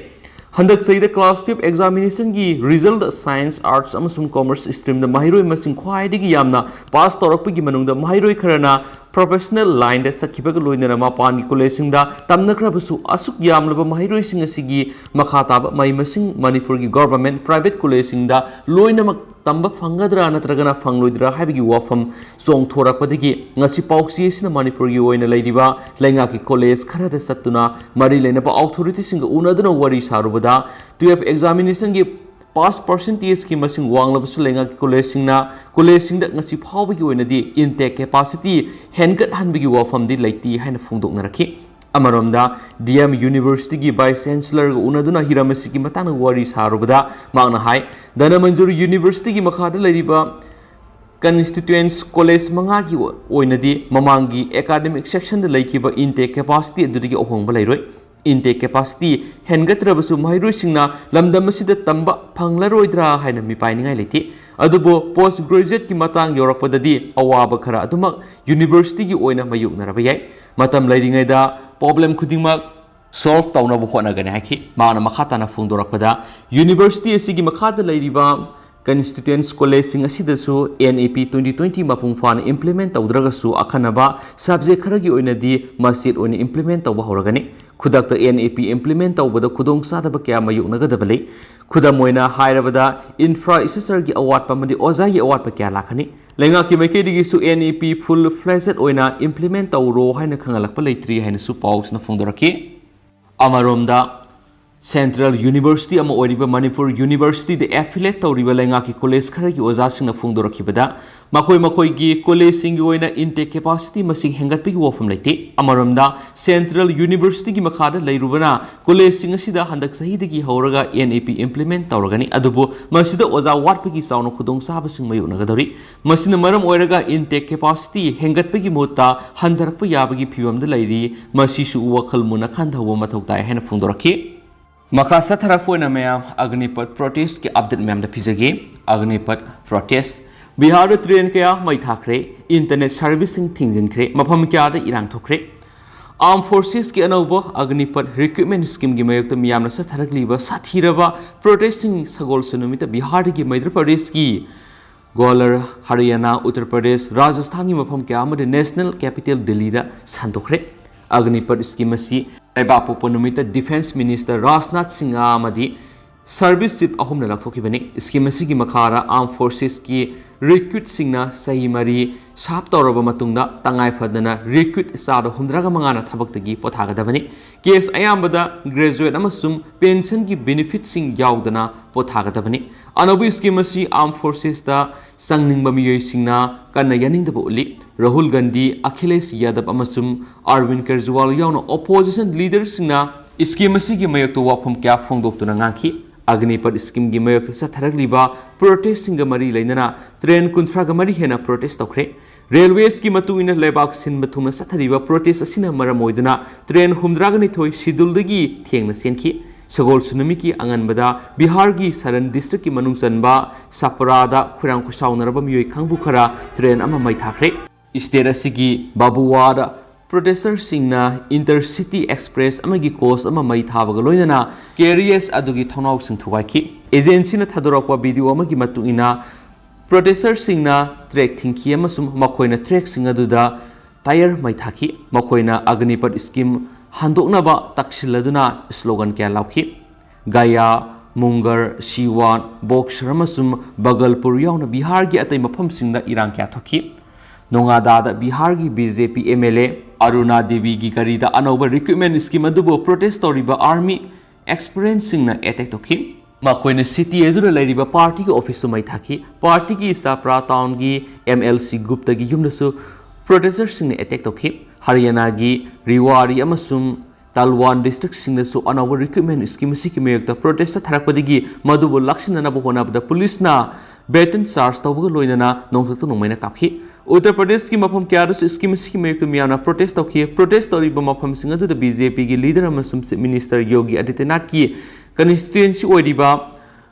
ꯍꯟꯗꯛ ꯆꯍꯤꯗ class twelve examination ꯒꯤ result ꯗ science, arts ꯑꯃꯁꯨꯡ commerce stream ꯗ ꯃꯍꯩꯔꯣꯏ ꯃꯁꯤꯡ ꯈ꯭ꯋꯥꯏꯗꯒꯤ ꯌꯥꯝꯅ ꯄꯥꯁ ꯇꯧꯔꯛꯄꯒꯤ ꯃꯅꯨꯡꯗ ꯃꯍꯩꯔꯣꯏ ꯈꯔꯅ professional line ꯗ ꯆꯠꯈꯤꯕꯒ ꯂꯣꯏꯅꯅ ꯃꯄꯥꯟꯒꯤ ꯀꯣꯂꯦꯖꯁꯤꯡꯗ ꯇꯝꯅꯈ꯭ꯔꯕꯁꯨ, ꯑꯁꯨꯛ ꯌꯥꯝꯂꯕ ꯃꯍꯩꯔꯣꯏꯁꯤꯡ ꯑꯁꯤꯒꯤ ꯃꯈꯥ ꯇꯥꯕ ꯃꯍꯩ ꯃꯁꯤꯡ ꯃꯅꯤꯄꯨꯔꯒꯤ government private ꯀꯣꯂꯦꯖꯁꯤꯡꯗ ꯂꯣꯏꯅꯃꯛ ꯇꯝꯕ ꯐꯪꯒꯗ꯭ꯔꯥ ꯅꯠꯇ꯭ꯔꯒꯅ ꯐꯪꯂꯣꯏꯗ꯭ꯔꯥ ꯍꯥꯏꯕꯒꯤ ꯋꯥꯐꯝ ꯆꯣꯡꯊꯣꯔꯛꯄꯗꯒꯤ ꯉꯁꯤ ꯄꯥꯎꯆꯦꯁꯤꯅ ꯃꯅꯤꯄꯨꯔꯒꯤ ꯑꯣꯏꯅ ꯂꯩꯔꯤꯕ ꯂꯩꯉꯥꯛꯀꯤ ꯀꯣꯂꯦꯖ ꯈꯔꯗ ꯆꯠꯇꯨꯅ ꯃꯔꯤ ꯂꯩꯅꯕ ꯑꯣꯊꯣꯔꯤꯇꯤꯁꯤꯡꯒ ꯎꯅꯗꯨꯅ ꯋꯥꯔꯤ ꯁꯥꯔꯨꯕꯗ, twelve examination ꯒꯤ ꯄꯥꯁ ꯄꯥꯔꯁꯦꯟꯇꯦꯖꯀꯤ ꯃꯁꯤꯡ ꯋꯥꯡꯂꯕꯁꯨ ꯂꯩꯉꯥꯛꯀꯤ ꯀꯣꯂꯦꯖꯁꯤꯡꯅ ꯀꯣꯂꯦꯖꯁꯤꯡꯗ ꯉꯁꯤ ꯐꯥꯎꯕꯒꯤ ꯑꯣꯏꯅꯗꯤ ꯏꯟꯇꯦꯛ ꯀꯦꯄꯥꯁꯤꯇꯤ ꯍꯦꯟꯒꯠꯍꯟꯕꯒꯤ ꯋꯥꯐꯝꯗꯤ ꯂꯩꯇꯦ ꯍꯥꯏꯅ ꯐꯣꯡꯗꯣꯛꯅꯔꯛꯈꯤ꯫ ꯑꯃꯔꯣꯝꯗ, D M University ꯒꯤ Vice Chancellor ꯒ ꯎꯅꯗꯨꯅ ꯍꯤꯔꯝ ꯑꯁꯤꯒꯤ ꯃꯇꯥꯡꯗ ꯋꯥꯔꯤ ꯁꯥꯔꯨꯕꯗ ꯃꯍꯥꯛꯅ ꯍꯥꯏ, ꯙꯅꯃꯟꯖꯨꯔ University ꯒꯤ ꯃꯈꯥꯗ ꯂꯩꯔꯤꯕ constituents ꯀꯣꯂꯦꯖ ꯃꯉꯥꯒꯤ ꯑꯣꯏꯅꯗꯤ ꯃꯃꯥꯡꯒꯤ academic session ꯗ ꯂꯩꯈꯤꯕ ꯏꯟꯇꯦꯛ ꯀꯦꯄꯥꯁꯤꯇꯤ ꯑꯗꯨꯗꯒꯤ ꯑꯍꯣꯡꯕ ꯂꯩꯔꯣꯏ꯫ ꯏꯟꯇꯦꯛ ꯀꯦꯄꯥꯁꯤꯇꯤ ꯍꯦꯟꯒꯠꯇ꯭ꯔꯕꯁꯨ ꯃꯍꯩꯔꯣꯏꯁꯤꯡꯅ ꯂꯝꯗꯝ ꯑꯁꯤꯗ ꯇꯝꯕ ꯐꯪꯂꯔꯣꯏꯗ꯭ꯔꯥ ꯍꯥꯏꯅ ꯃꯤꯄꯥꯏꯅꯤꯡꯉꯥꯏ ꯂꯩꯇꯦ꯫ ꯑꯗꯨꯕꯨ post graduate ꯀꯤ ꯃꯇꯥꯡ ꯌꯧꯔꯛꯄꯗꯗꯤ ꯑꯋꯥꯕ ꯈꯔ ꯑꯗꯨꯃꯛ university ꯒꯤ ꯑꯣꯏꯅ ꯃꯥꯌꯣꯛꯅꯔꯕ ꯌꯥꯏ꯫ ꯃꯇꯝ ꯂꯩꯔꯤꯉꯩꯗ problem ꯈꯨꯗꯤꯡꯃꯛ solve ꯇꯧꯅꯕ ꯍꯣꯠꯅꯒꯅꯤ ꯍꯥꯏꯈꯤ꯫ ꯃꯍꯥꯛꯅ ꯃꯈꯥ ꯇꯥꯅ ꯐꯣꯡꯗꯣꯔꯛꯄꯗ, university ꯑꯁꯤꯒꯤ ꯃꯈꯥꯗ ꯂꯩꯔꯤꯕ constituents ꯀꯣꯂꯦꯖꯁꯤꯡ ꯑꯁꯤꯗꯁꯨ N E P twenty twenty ꯃꯄꯨꯡ ꯐꯥꯅ implement ꯇꯧꯗ꯭ꯔꯒꯁꯨ, ꯑꯈꯟꯅꯕ subject ꯈꯔꯒꯤ ꯑꯣꯏꯅꯗꯤ ꯃꯆꯦꯠ ꯑꯣꯏꯅ implement ꯇꯧꯕ ꯍꯧꯔꯒꯅꯤ꯫ ꯈꯨꯗꯛꯇ N E P implement ꯇꯧꯕꯗ ꯈꯨꯗꯣꯡꯆꯥꯗꯕ ꯀꯌꯥ ꯃꯥꯌꯣꯛꯅꯒꯗꯕ ꯂꯩ꯫ ꯈꯨꯗꯝ ꯑꯣꯏꯅ ꯍꯥꯏꯔꯕꯗ, infrastructure ꯒꯤ ꯑꯋꯥꯠꯄ ꯑꯃꯗꯤ ꯑꯣꯖꯥꯒꯤ ꯑꯋꯥꯠꯄ ꯀꯌꯥ ꯂꯥꯛꯀꯅꯤ꯫ ꯂꯩꯉꯥꯛꯀꯤ ꯃꯥꯏꯀꯩꯗꯒꯤꯁꯨ N E P full fledged ꯑꯣꯏꯅ implement ꯇꯧꯔꯣ ꯍꯥꯏꯅ ꯈꯪꯍꯜꯂꯛꯄ ꯂꯩꯇ꯭ꯔꯤ ꯍꯥꯏꯅꯁꯨ ꯄꯥꯎꯁꯤꯅ ꯐꯣꯡꯗꯣꯔꯛꯈꯤ꯫ ꯑꯃꯔꯣꯝꯗ, Central University ꯑꯃ ꯑꯣꯏꯔꯤꯕ ꯃꯅꯤꯄꯨꯔ Universityꯗ affiliate ꯇꯧꯔꯤꯕ ꯂꯩꯉꯥꯛꯀꯤ ꯀꯣꯂꯦꯖ ꯈꯔꯒꯤ ꯑꯣꯖꯥꯁꯤꯡꯅ ꯐꯣꯡꯗꯣꯔꯛꯈꯤꯕꯗ, ꯃꯈꯣꯏ ꯃꯈꯣꯏꯒꯤ ꯀꯣꯂꯦꯖꯁꯤꯡꯒꯤ ꯑꯣꯏꯅ intake capacity ꯃꯁꯤꯡ ꯍꯦꯟꯒꯠꯄꯒꯤ ꯋꯥꯐꯝ ꯂꯩꯇꯦ꯫ ꯑꯃꯔꯣꯝꯗ, Central Universityꯒꯤ ꯃꯈꯥꯗ ꯂꯩꯔꯨꯕꯅ ꯀꯣꯂꯦꯖꯁꯤꯡ ꯑꯁꯤꯗ ꯍꯟꯗꯛ ꯆꯍꯤꯗꯒꯤ ꯍꯧꯔꯒ N E P implement ꯇꯧꯔꯒꯅꯤ, ꯑꯗꯨꯕꯨ ꯃꯁꯤꯗ ꯑꯣꯖꯥ ꯋꯥꯠꯄꯒꯤ ꯆꯥꯎꯅ ꯈꯨꯗꯣꯡꯆꯥꯕꯁꯤꯡ ꯃꯥꯌꯣꯛꯅꯒꯗꯧꯔꯤ꯫ ꯃꯁꯤꯅ ꯃꯔꯝ ꯑꯣꯏꯔꯒ intake capacity ꯍꯦꯟꯒꯠꯄꯒꯤ ꯃꯍꯨꯠꯇ ꯍꯟꯊꯔꯛꯄ ꯌꯥꯕꯒꯤ ꯐꯤꯕꯝꯗ ꯂꯩꯔꯤ꯫ ꯃꯁꯤꯁꯨ ꯋꯥꯈꯜ ꯃꯨꯟꯅ ꯈꯟꯊꯍꯧꯕ ꯃꯊꯧ ꯇꯥꯏ ꯍꯥꯏꯅ ꯐꯣꯡꯗꯣꯔꯛꯈꯤ꯫ ꯃꯈꯥ ꯆꯠꯊꯔꯛꯄ ꯑꯣꯏꯅ ꯃꯌꯥꯝ Agnipath protestꯀꯤ update ꯃꯌꯥꯝꯗ ꯄꯤꯖꯒꯦ꯫ Agnipath protest꯫ ꯕꯤꯍꯥꯔꯗ train ꯀꯌꯥ ꯃꯩ ꯊꯥꯈ꯭ꯔꯦ꯫ Internet serviceꯁꯤꯡ ꯊꯤꯡꯖꯤꯟꯈ꯭ꯔꯦ꯫ ꯃꯐꯝ ꯀꯌꯥꯗ ꯏꯔꯥꯡ ꯊꯣꯛꯈ꯭ꯔꯦ꯫ Armed Forcesꯀꯤ ꯑꯅꯧꯕ Agnipath Recruitment Schemeꯒꯤ ꯃꯥꯌꯣꯛꯇ ꯃꯤꯌꯥꯝꯅ ꯆꯠꯊꯔꯛꯂꯤꯕ ꯁꯥꯊꯤꯔꯕ protestꯁꯤꯡ ꯁꯒꯣꯜꯁꯦꯟ ꯅꯨꯃꯤꯠꯇ ꯕꯤꯍꯥꯔꯗꯒꯤ ꯃꯩꯙ꯭ꯌ ꯄ꯭ꯔꯗꯦꯁꯀꯤ ꯒ꯭ꯋꯥꯂꯔ, ꯍꯔꯤꯌꯥꯅꯥ, ꯎꯠꯇꯔ ꯄ꯭ꯔꯗꯦꯁ, ꯔꯥꯖꯁꯊꯥꯟꯒꯤ ꯃꯐꯝ ꯀꯌꯥ ꯑꯃꯗꯤ national capital ꯗꯤꯜꯂꯤꯗ ꯁꯟꯗꯣꯛꯈ꯭ꯔꯦ꯫ Agnipath scheme ꯑꯁꯤ ꯂꯩꯕꯥꯛꯄꯣꯛꯄ ꯅꯨꯃꯤꯠꯇ Defence Minister ꯔꯥꯖꯅꯥꯊ ꯁꯤꯡꯍ ꯑꯃꯗꯤ service chief ꯑꯍꯨꯝꯅ ꯂꯧꯊꯣꯛꯈꯤꯕꯅꯤ꯫ Scheme ꯑꯁꯤꯒꯤ ꯃꯈꯥꯗ Armed Forcesꯀꯤ recruitꯁꯤꯡꯅ ꯆꯍꯤ ꯃꯔꯤ serve ꯇꯧꯔꯕ ꯃꯇꯨꯡꯗ ꯇꯉꯥꯏ ꯐꯗꯅ recruit ꯆꯥꯗ ꯍꯨꯝꯗ꯭ꯔꯥꯒ ꯃꯉꯥꯅ ꯊꯕꯛꯇꯒꯤ ꯄꯣꯊꯥꯒꯗꯕꯅꯤ꯫ Case ꯑꯌꯥꯝꯕꯗ graduate ꯑꯃꯁꯨꯡ pensionꯒꯤ benefitꯁꯤꯡ ꯌꯥꯎꯗꯅ ꯄꯣꯊꯥꯒꯗꯕꯅꯤ꯫ ꯑꯅꯧꯕ scheme ꯑꯁꯤ Armed Forcesꯇ ꯆꯪꯅꯤꯡꯕ ꯃꯤꯑꯣꯏꯁꯤꯡꯅ ꯀꯟꯅ ꯌꯥꯅꯤꯡꯗꯕ ꯎꯠꯂꯤ꯫ ꯔꯥꯍꯨꯜ ꯒꯥꯟꯙꯤ, ꯑꯈꯤꯂꯦꯁ ꯌꯥꯗꯕ ꯑꯃꯁꯨꯡ ꯑꯔꯕꯤꯟꯗ ꯀꯦꯖ꯭ꯔꯤꯋꯥꯜ ꯌꯥꯎꯅ opposition leaderꯁꯤꯡꯅ scheme ꯑꯁꯤꯒꯤ ꯃꯥꯌꯣꯛꯇ ꯋꯥꯐꯝ ꯀꯌꯥ ꯐꯣꯡꯗꯣꯛꯇꯨꯅ ꯉꯥꯡꯈꯤ꯫ Agnipath schemeꯒꯤ ꯃꯥꯌꯣꯛꯇ ꯆꯠꯊꯔꯛꯂꯤꯕ protestꯁꯤꯡꯒ ꯃꯔꯤ ꯂꯩꯅꯅ train ꯀꯨꯟꯊ꯭ꯔꯥꯒ ꯃꯔꯤ ꯍꯦꯟꯅ protest ꯇꯧꯈ꯭ꯔꯦ꯫ Railwaysꯀꯤ ꯃꯇꯨꯡ ꯏꯟꯅ ꯂꯩꯕꯥꯛ ꯁꯤꯟꯕ ꯊꯨꯡꯅ ꯆꯠꯊꯔꯤꯕ protest ꯑꯁꯤꯅ ꯃꯔꯝ ꯑꯣꯏꯗꯨꯅ train ꯍꯨꯝꯗ꯭ꯔꯥꯒ ꯅꯤꯊꯣꯏ scheduleꯗꯒꯤ ꯊꯦꯡꯅ ꯆꯦꯟꯈꯤ꯫ ꯁꯒꯣꯜꯁꯦꯟ ꯅꯨꯃꯤꯠꯀꯤ ꯑꯉꯟꯕꯗ ꯕꯤꯍꯥꯔꯒꯤ ꯁꯔꯟ districtꯀꯤ ꯃꯅꯨꯡ ꯆꯟꯕ ꯁꯄꯔꯥꯗ ꯈꯣꯏꯔꯥꯡ ꯈꯣꯏꯁꯥꯎꯅꯔꯕ ꯃꯤꯑꯣꯏ ꯀꯥꯡꯕꯨ ꯈꯔ train ꯑꯃ ꯃꯩ ꯊꯥꯈ꯭ꯔꯦ꯫ State ꯑꯁꯤꯒꯤ ꯕꯥꯕꯨꯋꯥꯗ protesterꯁꯤꯡꯅ intercity express ꯑꯃꯒꯤ coach ꯑꯃ ꯃꯩ ꯊꯥꯕꯒ ꯂꯣꯏꯅꯅ carriage ꯑꯗꯨꯒꯤ ꯊꯣꯡꯅꯥꯎꯁꯤꯡ ꯊꯨꯒꯥꯏꯈꯤ꯫ Agencyꯅ ꯊꯥꯗꯣꯔꯛꯄ video ꯑꯃꯒꯤ ꯃꯇꯨꯡ ꯏꯟꯅ, protesterꯁꯤꯡꯅ track ꯊꯤꯡꯈꯤ ꯑꯃꯁꯨꯡ ꯃꯈꯣꯏꯅ trackꯁꯤꯡ ꯑꯗꯨꯗ tyre ꯃꯩ ꯊꯥꯈꯤ꯫ ꯃꯈꯣꯏꯅ Agnipath scheme ꯍꯟꯗꯣꯛꯅꯕ ꯇꯛꯁꯤꯜꯂꯗꯨꯅ slogan ꯀꯌꯥ ꯂꯥꯎꯈꯤ꯫ ꯒꯌꯥ, ꯃꯨꯡꯒꯔ, ꯁꯤꯋꯥꯟ, ꯕꯣꯛꯁꯔ ꯑꯃꯁꯨꯡ ꯕꯒꯜꯄꯨꯔ ꯌꯥꯎꯅ ꯕꯤꯍꯥꯔꯒꯤ ꯑꯇꯩ ꯃꯐꯝꯁꯤꯡꯗ ꯏꯔꯥꯡ ꯀꯌꯥ ꯊꯣꯛꯈꯤ꯫ ꯅꯣꯉꯥꯗꯥꯗ ꯕꯤꯍꯥꯔꯒꯤ BJP MLA ꯑꯔꯨꯅꯥ ꯗꯦꯕꯤꯒꯤ ꯒꯥꯔꯤꯗ ꯑꯅꯧꯕ recruitment scheme ꯑꯗꯨꯕꯨ protest ꯇꯧꯔꯤꯕ army ꯑꯦꯛꯁꯄꯔꯦꯟꯁꯁꯤꯡꯅ ꯑꯦꯇꯦꯛ ꯇꯧꯈꯤ꯫ ꯃꯈꯣꯏꯅ ꯁꯤꯇꯤ ꯑꯗꯨꯗ ꯂꯩꯔꯤꯕ ꯄꯥꯔꯇꯤꯒꯤ ꯑꯣꯐꯤꯁꯁꯨ ꯃꯩ ꯊꯥꯈꯤ꯫ ꯄꯥꯔꯇꯤꯒꯤ ꯆꯥꯄ꯭ꯔꯥ ꯇꯥꯎꯟꯒꯤ ꯑꯦꯝ ꯑꯦꯜ ꯁꯤ ꯒꯨꯞꯇꯒꯤ ꯌꯨꯝꯗꯁꯨ ꯄ꯭ꯔꯣꯇꯦꯁꯇꯔꯁꯤꯡꯅ ꯑꯦꯇꯦꯛ ꯇꯧꯈꯤ꯫ ꯍꯔꯤꯌꯥꯅꯥꯒꯤ ꯔꯤꯋꯥꯔꯤ ꯑꯃꯁꯨꯡ ꯇꯜꯋꯥꯟ ꯗꯤꯁꯇ꯭ꯔꯤꯛꯁꯤꯡꯗꯁꯨ ꯑꯅꯧꯕ ꯔꯤꯀ꯭ꯔꯨꯠꯃꯦꯟ ꯁ꯭ꯀꯤꯝ ꯑꯁꯤꯒꯤ ꯃꯥꯌꯣꯛꯇ ꯄ꯭ꯔꯣꯇꯦꯁꯇ ꯊꯥꯔꯛꯄꯗꯒꯤ ꯃꯗꯨꯕꯨ ꯂꯥꯛꯁꯤꯟꯅꯅꯕ ꯍꯣꯠꯅꯕꯗ ꯄꯨꯂꯤꯁꯅ ꯕꯦꯇꯟ ꯆꯥꯔꯖ ꯇꯧꯕꯒ ꯂꯣꯏꯅꯅ ꯅꯣꯡꯊꯛꯇ ꯅꯣꯡꯃꯩꯅ ꯀꯥꯞꯈꯤ꯫ ꯎꯠꯇꯔ ꯄ꯭ꯔꯗꯦꯁꯀꯤ ꯃꯐꯝ ꯀꯌꯥꯗꯁꯨ ꯁ꯭ꯀꯤꯝ ꯑꯁꯤꯒꯤ ꯃꯥꯌꯣꯛꯇ ꯃꯤꯌꯥꯝꯅ ꯄ꯭ꯔꯣꯇꯦꯁ ꯇꯧꯈꯤ꯫ ꯄ꯭ꯔꯣꯇꯦꯁ ꯇꯧꯔꯤꯕ ꯃꯐꯝꯁꯤꯡ ꯑꯗꯨꯗ ꯕꯤ ꯖꯦ ꯄꯤꯒꯤ ꯂꯤꯗꯔ ꯑꯃꯁꯨꯡ ꯆꯤꯐ ꯃꯤꯅꯤꯁꯇꯔ ꯌꯣꯒꯤ ꯑꯥꯗꯤꯇ꯭ꯌꯅꯥꯊꯀꯤ ꯀꯟꯁꯇꯤꯇ꯭ꯋꯦꯟꯁꯤ ꯑꯣꯏꯔꯤꯕ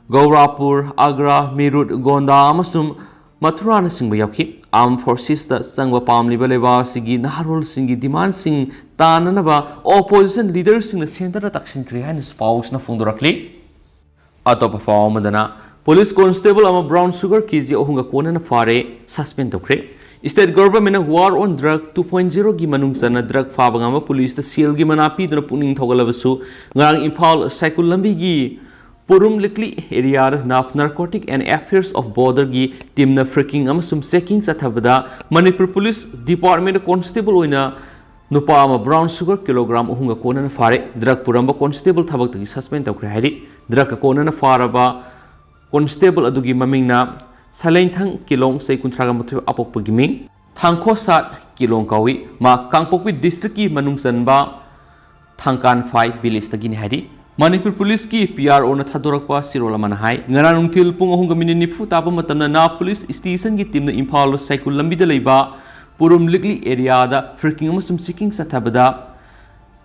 ꯒꯧꯔꯥꯄꯨꯔ, ꯑꯒ꯭ꯔꯥ, ꯃꯤꯔꯨꯠ, ꯒꯣꯟꯗꯥ ꯑꯃꯁꯨꯡ ꯃꯊꯨꯔꯥꯅꯆꯤꯡꯕ ꯌꯥꯎꯈꯤ꯫ ꯑꯥꯔꯝ ꯐꯣꯔꯁꯦꯁꯇ ꯆꯪꯕ ꯄꯥꯝꯂꯤꯕ ꯂꯩꯕꯥꯛ ꯑꯁꯤꯒꯤ ꯅꯍꯥꯔꯣꯜꯁꯤꯡꯒꯤ ꯗꯤꯃꯥꯟꯁꯤꯡ ꯇꯥꯟꯅꯅꯕ ꯑꯣꯄꯣꯖꯤꯁꯟ ꯂꯤꯗꯔꯁꯤꯡꯅ ꯁꯦꯟꯇꯔꯗ ꯇꯛꯁꯤꯟꯈ꯭ꯔꯦ ꯍꯥꯏꯅꯁꯨ ꯄꯥꯎꯁꯤꯅ ꯐꯣꯡꯗꯣꯔꯛꯂꯤ꯫ ꯑꯇꯣꯞꯄ ꯄꯥꯎ ꯑꯃꯗꯅ, ꯄꯨꯂꯤꯁ ꯀꯣꯟꯁꯇꯦꯕꯜ ꯑꯃ ꯕ꯭ꯔꯥꯎꯟ ꯁꯨꯒꯔ ꯀꯦ ꯖꯤ ꯑꯍꯨꯝꯒ ꯀꯣꯟꯅꯅ ꯐꯥꯔꯦ, ꯁꯁꯄꯦꯟ ꯇꯧꯈ꯭ꯔꯦ꯫ ꯁ꯭ꯇꯦꯠ ꯒꯚꯔꯟꯃꯦꯟꯠꯅ ꯋꯥꯔ ꯑꯣꯟ ꯗ꯭ꯔꯒ ꯇꯨ ꯄꯣꯏꯟꯠ ꯖꯤꯔꯣꯒꯤ ꯃꯅꯨꯡ ꯆꯟꯅ ꯗ꯭ꯔꯒ ꯐꯥꯕ ꯉꯝꯕ ꯄꯨꯂꯤꯁꯇ ꯁꯦꯜꯒꯤ ꯃꯅꯥ ꯄꯤꯗꯨꯅ ꯄꯨꯛꯅꯤꯡ ꯊꯧꯒꯠꯂꯕꯁꯨ, ꯉꯔꯥꯡ ꯏꯝꯐꯥꯜ ꯁꯥꯏꯀꯨꯜ ꯂꯝꯕꯤꯒꯤ ꯄꯨꯔꯨꯝ ꯂꯤꯛꯂꯤ ꯑꯦꯔꯤꯌꯥꯗ ꯅꯥꯐ ꯅꯥꯔꯀꯣꯇꯤꯛ ꯑꯦꯟ ꯑꯦꯐꯤꯌꯔꯁ ꯑꯣꯐ ꯕꯣꯔꯗꯔꯒꯤ ꯇꯤꯝꯅ ꯐ꯭ꯔꯦꯀꯤꯡ ꯑꯃꯁꯨꯡ ꯆꯦꯀꯤꯡ ꯆꯠꯊꯕꯗ ꯃꯅꯤꯄꯨꯔ ꯄꯨꯂꯤꯁ ꯗꯤꯄꯥꯔꯠꯃꯦꯟꯠ ꯀꯣꯟꯁꯇꯦꯕꯜ ꯑꯣꯏꯅ ꯅꯨꯄꯥ ꯑꯃ ꯕ꯭ꯔꯥꯎꯟ ꯁꯨꯒꯔ ꯀꯤꯂꯣꯒ꯭ꯔꯥꯝ ꯑꯍꯨꯝꯒ ꯀꯣꯟꯅꯅ ꯐꯥꯔꯦ꯫ ꯗ꯭ꯔꯒ ꯄꯨꯔꯝꯕ ꯀꯣꯟꯁꯇꯦꯕꯜ ꯊꯕꯛꯇꯒꯤ ꯁꯁꯄꯦꯟ ꯇꯧꯈ꯭ꯔꯦ ꯍꯥꯏꯔꯤ꯫ ꯗ꯭ꯔꯒꯀ ꯀꯣꯟꯅꯅ ꯐꯥꯔꯕ ꯀꯣꯟꯁꯇꯦꯕꯜ ꯑꯗꯨꯒꯤ ꯃꯃꯤꯡꯅ ꯁꯂꯦꯡꯊꯪ ꯀꯤꯂꯣꯡ, ꯆꯍꯤ ꯀꯨꯟꯊ꯭ꯔꯥꯒ ꯃꯥꯊꯣꯏ, ꯑꯄꯣꯛꯄꯒꯤ ꯃꯤꯡ ꯊꯥꯡꯈꯣꯁꯥꯠ ꯀꯤꯂꯣꯡ ꯀꯧꯏ꯫ ꯃꯍꯥꯛ ꯀꯥꯡꯄꯣꯛꯄꯤ ꯗꯤꯁꯇ꯭ꯔꯤꯛꯀꯤ ꯃꯅꯨꯡ ꯆꯟꯕ ꯊꯥꯡꯀꯥꯟꯐꯥꯏ ꯚꯤꯂꯦꯖꯇꯒꯤꯅꯤ ꯍꯥꯏꯔꯤ꯫ ꯃꯅꯤꯄꯨꯔ ꯄꯨꯂꯤꯁꯀꯤ ꯄꯤ ꯑꯥꯔ ꯑꯣꯅ ꯊꯥꯗꯣꯔꯛꯄ ꯆꯦꯔꯣꯜ ꯑꯃꯅ ꯍꯥꯏ, ꯉꯔꯥꯡ ꯅꯨꯡꯊꯤꯜ ꯄꯨꯡ ꯑꯍꯨꯝꯒ ꯃꯤꯅꯤꯠ ꯅꯤꯐꯨ ꯇꯥꯕ ꯃꯇꯝꯗ ꯅꯥꯐ ꯄꯨꯂꯤꯁ ꯁ꯭ꯇꯦꯁꯟꯒꯤ ꯇꯤꯝꯅ ꯏꯝꯐꯥꯜ ꯁꯥꯏꯀꯨꯜ ꯂꯝꯕꯤꯗ ꯂꯩꯕ ꯄꯨꯔꯨꯝ ꯂꯤꯛꯂꯤ ꯑꯦꯔꯤꯌꯥꯗ ꯐ꯭ꯔꯦꯀꯤꯡ ꯑꯃꯁꯨꯡ ꯆꯦꯀꯤꯡ ꯆꯠꯊꯕꯗ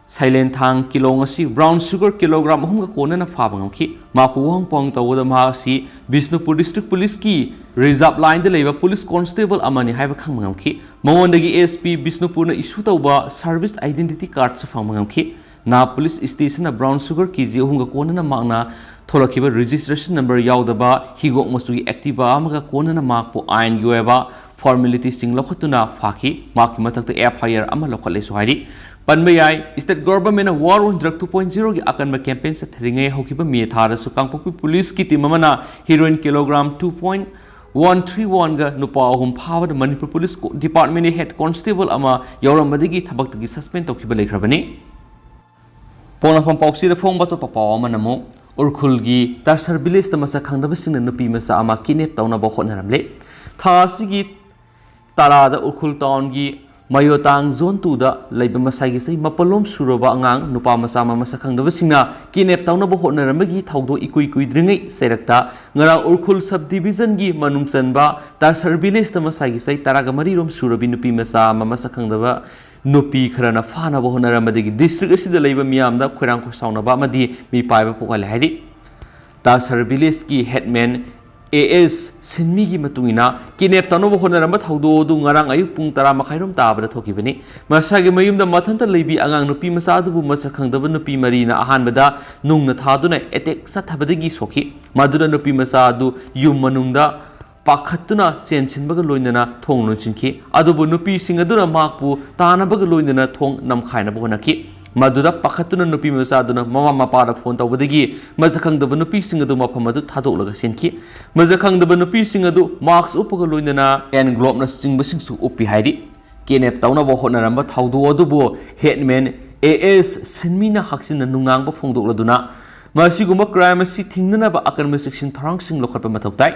ꯁꯩꯂꯦꯟꯊꯥꯡ ꯀꯤꯂꯣꯡ ꯑꯁꯤ ꯕ꯭ꯔꯥꯎꯟ ꯁꯨꯒꯔ ꯀꯤꯂꯣꯒ꯭ꯔꯥꯝ ꯑꯍꯨꯝꯒ ꯀꯣꯟꯅꯅ ꯐꯥꯕ ꯉꯝꯈꯤ꯫ ꯃꯍꯥꯛꯄꯨ ꯋꯥꯍꯪ ꯄꯥꯎꯍꯪ ꯇꯧꯕꯗ ꯃꯍꯥꯛ ꯑꯁꯤ ꯕꯤꯁꯅꯨꯄꯨꯔ ꯗꯤꯁꯇ꯭ꯔꯤꯛ ꯄꯨꯂꯤꯁꯀꯤ ꯔꯤꯖꯥꯔꯚ ꯂꯥꯏꯟꯗ ꯂꯩꯕ ꯄꯨꯂꯤꯁ ꯀꯣꯟꯁꯇꯦꯕꯜ ꯑꯃꯅꯤ ꯍꯥꯏꯕ ꯈꯪꯕ ꯉꯝꯈꯤ꯫ ꯃꯉꯣꯟꯗꯒꯤ ꯑꯦꯁ ꯄꯤ ꯕꯤꯁꯅꯨꯄꯨꯔꯅ ꯏꯁꯨ ꯇꯧꯕ ꯁꯔꯚꯤꯁ ꯑꯥꯏꯗꯦꯟꯇꯤꯇꯤ ꯀꯥꯔꯗꯁꯨ ꯐꯪꯕ ꯉꯝꯈꯤ꯫ ꯅꯥꯐ ꯄꯨꯂꯤꯁ ꯁ꯭ꯇꯦꯁꯟꯅ ꯕ꯭ꯔꯥꯎꯟ ꯁꯨꯒꯔ ꯀꯦ ꯖꯤ ꯑꯍꯨꯝꯒ ꯀꯣꯟꯅꯅ ꯃꯍꯥꯛꯅ ꯊꯣꯛꯂꯛꯈꯤꯕ ꯔꯦꯖꯤꯁꯇ꯭ꯔꯦꯁꯟ ꯅꯝꯕꯔ ꯌꯥꯎꯗꯕ ꯍꯤꯒꯣꯛ ꯃꯆꯨꯒꯤ ꯑꯦꯛꯇꯤꯚꯥ ꯑꯃꯒ ꯀꯣꯟꯅꯅ ꯃꯍꯥꯛꯄꯨ ꯑꯥꯏꯟꯒꯤ ꯑꯣꯏꯕ ꯐꯣꯔꯃꯦꯂꯤꯇꯤꯁꯤꯡ ꯂꯧꯈꯠꯇꯨꯅ ꯐꯥꯈꯤ꯫ ꯃꯍꯥꯛꯀꯤ ꯃꯊꯛꯇ ꯑꯦꯐ ꯑꯥꯏ ꯑꯥꯔ ꯑꯃ ꯂꯧꯈꯠꯂꯦꯁꯨ ꯍꯥꯏꯔꯤ꯫ ꯄꯟꯕ ꯌꯥꯏ, ꯁ꯭ꯇꯦꯠ ꯒꯚꯔꯟꯃꯦꯟꯠꯅ ꯋꯥꯔ ꯑꯣꯟ ꯗ꯭ꯔꯒ ꯇꯨ ꯄꯣꯏꯟꯠ ꯖꯤꯔꯣꯒꯤ ꯑꯀꯟꯕ ꯀꯦꯝꯄꯦꯟ ꯆꯠꯊꯔꯤꯉꯩ ꯍꯧꯈꯤꯕ ꯃꯦ ꯊꯥꯗꯁꯨ ꯀꯥꯡꯄꯣꯛꯄꯤ ꯄꯨꯂꯤꯁꯀꯤ ꯇꯤꯝ ꯑꯃꯅ heroin kilogram two point one three ꯋꯥꯟꯒ ꯅꯨꯄꯥ ꯑꯍꯨꯝ ꯐꯥꯕꯗ ꯃꯅꯤꯄꯨꯔ ꯄꯨꯂꯤꯁ ꯀꯣ-, ꯗꯤꯄꯥꯔꯠꯃꯦꯟꯠꯀꯤ ꯍꯦꯗ ꯀꯣꯟꯁꯇꯦꯕꯜ ꯑꯃ ꯌꯥꯎꯔꯝꯕꯗꯒꯤ ꯊꯕꯛꯇꯒꯤ ꯁꯁꯄꯦꯟ ꯇꯧꯈꯤꯕ ꯂꯩꯈ꯭ꯔꯕꯅꯤ꯫ ꯄꯣꯛꯅꯐꯝ ꯄꯥꯎꯆꯦꯗ ꯐꯣꯡꯕ ꯑꯇꯣꯞꯄ ꯄꯥꯎ ꯑꯃꯅ ꯑꯃꯨꯛ ꯎꯔꯈꯨꯜꯒꯤ ꯇꯥꯁꯔ ꯚꯤꯂꯦꯖꯇ ꯃꯁꯛ ꯈꯪꯗꯕꯁꯤꯡꯅ ꯅꯨꯄꯤ ꯃꯆꯥ ꯑꯃ ꯀꯤꯗꯅꯦꯞ ꯇꯧꯅꯕ ꯍꯣꯠꯅꯔꯝꯂꯦ꯫ ꯊꯥ ꯑꯁꯤꯒꯤ ꯇꯔꯥꯗ ꯎꯔꯈꯨꯜ ꯇꯥꯎꯟꯒꯤ ꯃꯌꯣꯇꯥꯡ ꯖꯣꯟ ꯇꯨꯗ ꯂꯩꯕ ꯃꯁꯥꯒꯤ ꯆꯍꯤ ꯃꯥꯄꯜꯂꯣꯝ ꯁꯨꯔꯕ ꯑꯉꯥꯡ ꯅꯨꯄꯥ ꯃꯆꯥ ꯑꯃ ꯃꯁꯛ ꯈꯪꯗꯕꯁꯤꯡꯅ ꯀꯤꯗꯅꯦꯞ ꯇꯧꯅꯕ ꯍꯣꯠꯅꯔꯝꯕꯒꯤ ꯊꯧꯗꯣꯛ ꯏꯀꯨꯏ ꯀꯨꯏꯗ꯭ꯔꯤꯉꯩ ꯆꯩꯔꯛꯇ ꯉꯔꯥꯡ ꯎꯔꯈꯨꯜ ꯁꯕ ꯗꯤꯕꯤꯖꯟꯒꯤ ꯃꯅꯨꯡ ꯆꯟꯕ ꯇꯥꯁꯔ ꯚꯤꯂꯦꯖꯇ ꯃꯁꯥꯒꯤ ꯆꯍꯤ ꯇꯔꯥꯒ ꯃꯔꯤꯔꯣꯝ ꯁꯨꯔꯕꯤ ꯅꯨꯄꯤ ꯃꯆꯥ ꯑꯃ ꯃꯁꯛ ꯈꯪꯗꯕ ꯅꯨꯄꯤ ꯈꯔꯅ ꯐꯥꯅꯕ ꯍꯣꯠꯅꯔꯝꯕꯗꯒꯤ ꯗꯤꯁꯇ꯭ꯔꯤꯛ ꯑꯁꯤꯗ ꯂꯩꯕ ꯃꯤꯌꯥꯝꯗ ꯈꯣꯏꯔꯥꯡ ꯈꯣꯏꯁꯥꯎꯅꯕ ꯑꯃꯗꯤ ꯃꯤꯄꯥꯏꯕ ꯄꯣꯛꯍꯜꯂꯦ ꯍꯥꯏꯔꯤ꯫ ꯇꯥꯁꯔ ꯚꯤꯂꯦꯖꯀꯤ ꯍꯦꯗꯃꯦꯟ ꯑꯦ ꯑꯦꯁ ꯁꯤꯟꯃꯤꯒꯤ ꯃꯇꯨꯡ ꯏꯟꯅ, ꯀꯤꯗꯅꯦꯞ ꯇꯧꯅꯕ ꯍꯣꯠꯅꯔꯝꯕ ꯊꯧꯗꯣꯛ ꯑꯗꯨ ꯉꯔꯥꯡ ꯑꯌꯨꯛ ꯄꯨꯡ ꯇꯔꯥ ꯃꯈꯥꯏꯔꯣꯝ ꯇꯥꯕꯗ ꯊꯣꯛꯈꯤꯕꯅꯤ꯫ ꯃꯁꯥꯒꯤ ꯃꯌꯨꯝꯗ ꯃꯊꯟꯇ ꯂꯩꯕꯤ ꯑꯉꯥꯡ ꯅꯨꯄꯤ ꯃꯆꯥ ꯑꯗꯨꯕꯨ ꯃꯁꯛ ꯈꯪꯗꯕ ꯅꯨꯄꯤ ꯃꯔꯤꯅ ꯑꯍꯥꯟꯕꯗ ꯅꯨꯡꯅ ꯊꯥꯗꯨꯅ ꯑꯦꯇꯦꯛ ꯆꯠꯊꯕꯗꯒꯤ ꯁꯣꯛꯈꯤ꯫ ꯃꯗꯨꯅ ꯅꯨꯄꯤ ꯃꯆꯥ ꯑꯗꯨ ꯌꯨꯝ ꯃꯅꯨꯡꯗ ꯄꯥꯈꯠꯇꯨꯅ ꯆꯦꯟꯁꯤꯟꯕꯒ ꯂꯣꯏꯅꯅ ꯊꯣꯡ ꯂꯣꯟꯁꯤꯟꯈꯤ꯫ ꯑꯗꯨꯕꯨ ꯅꯨꯄꯤꯁꯤꯡ ꯑꯗꯨꯅ ꯃꯍꯥꯛꯄꯨ ꯇꯥꯅꯕꯒ ꯂꯣꯏꯅꯅ ꯊꯣꯡ ꯅꯝꯈꯥꯏꯅꯕ ꯍꯣꯠꯅꯈꯤ꯫ ꯃꯗꯨꯗ ꯄꯥꯈꯠꯇꯨꯅ ꯅꯨꯄꯤ ꯃꯆꯥ ꯑꯗꯨꯅ ꯃꯃꯥ ꯃꯄꯥꯗ ꯐꯣꯟ ꯇꯧꯕꯗꯒꯤ ꯃꯁꯛ ꯈꯪꯗꯕ ꯅꯨꯄꯤꯁꯤꯡ ꯑꯗꯨ ꯃꯐꯝ ꯑꯗꯨ ꯊꯥꯗꯣꯛꯂꯒ ꯆꯦꯟꯈꯤ꯫ ꯃꯁꯛ ꯈꯪꯗꯕ ꯅꯨꯄꯤꯁꯤꯡ ꯑꯗꯨ ꯃꯥꯛꯁ ꯎꯞꯄꯒ ꯂꯣꯏꯅꯅ ꯍꯦꯟ ꯒ꯭ꯂꯣꯞꯅꯆꯤꯡꯕꯁꯤꯡꯁꯨ ꯎꯞꯄꯤ ꯍꯥꯏꯔꯤ꯫ ꯀꯤꯗꯅꯦꯞ ꯇꯧꯅꯕ ꯍꯣꯠꯅꯔꯝꯕ ꯊꯧꯗꯣꯛ ꯑꯗꯨꯕꯨ ꯍꯦꯗꯃꯦꯟ ꯑꯦ ꯑꯦꯁ ꯁꯤꯟꯃꯤꯅ ꯍꯛꯆꯤꯟꯅ ꯅꯨꯡꯅꯥꯡꯕ ꯐꯣꯡꯗꯣꯛꯂꯗꯨꯅ ꯃꯁꯤꯒꯨꯝꯕ ꯀ꯭ꯔꯥꯏꯝ ꯑꯁꯤ ꯊꯤꯡꯅꯅꯕ ꯑꯀꯟꯕ ꯆꯦꯛꯁꯤꯟ ꯊꯧꯔꯥꯡꯁꯤꯡ ꯂꯧꯈꯠꯄ ꯃꯊꯧ ꯇꯥꯏ꯫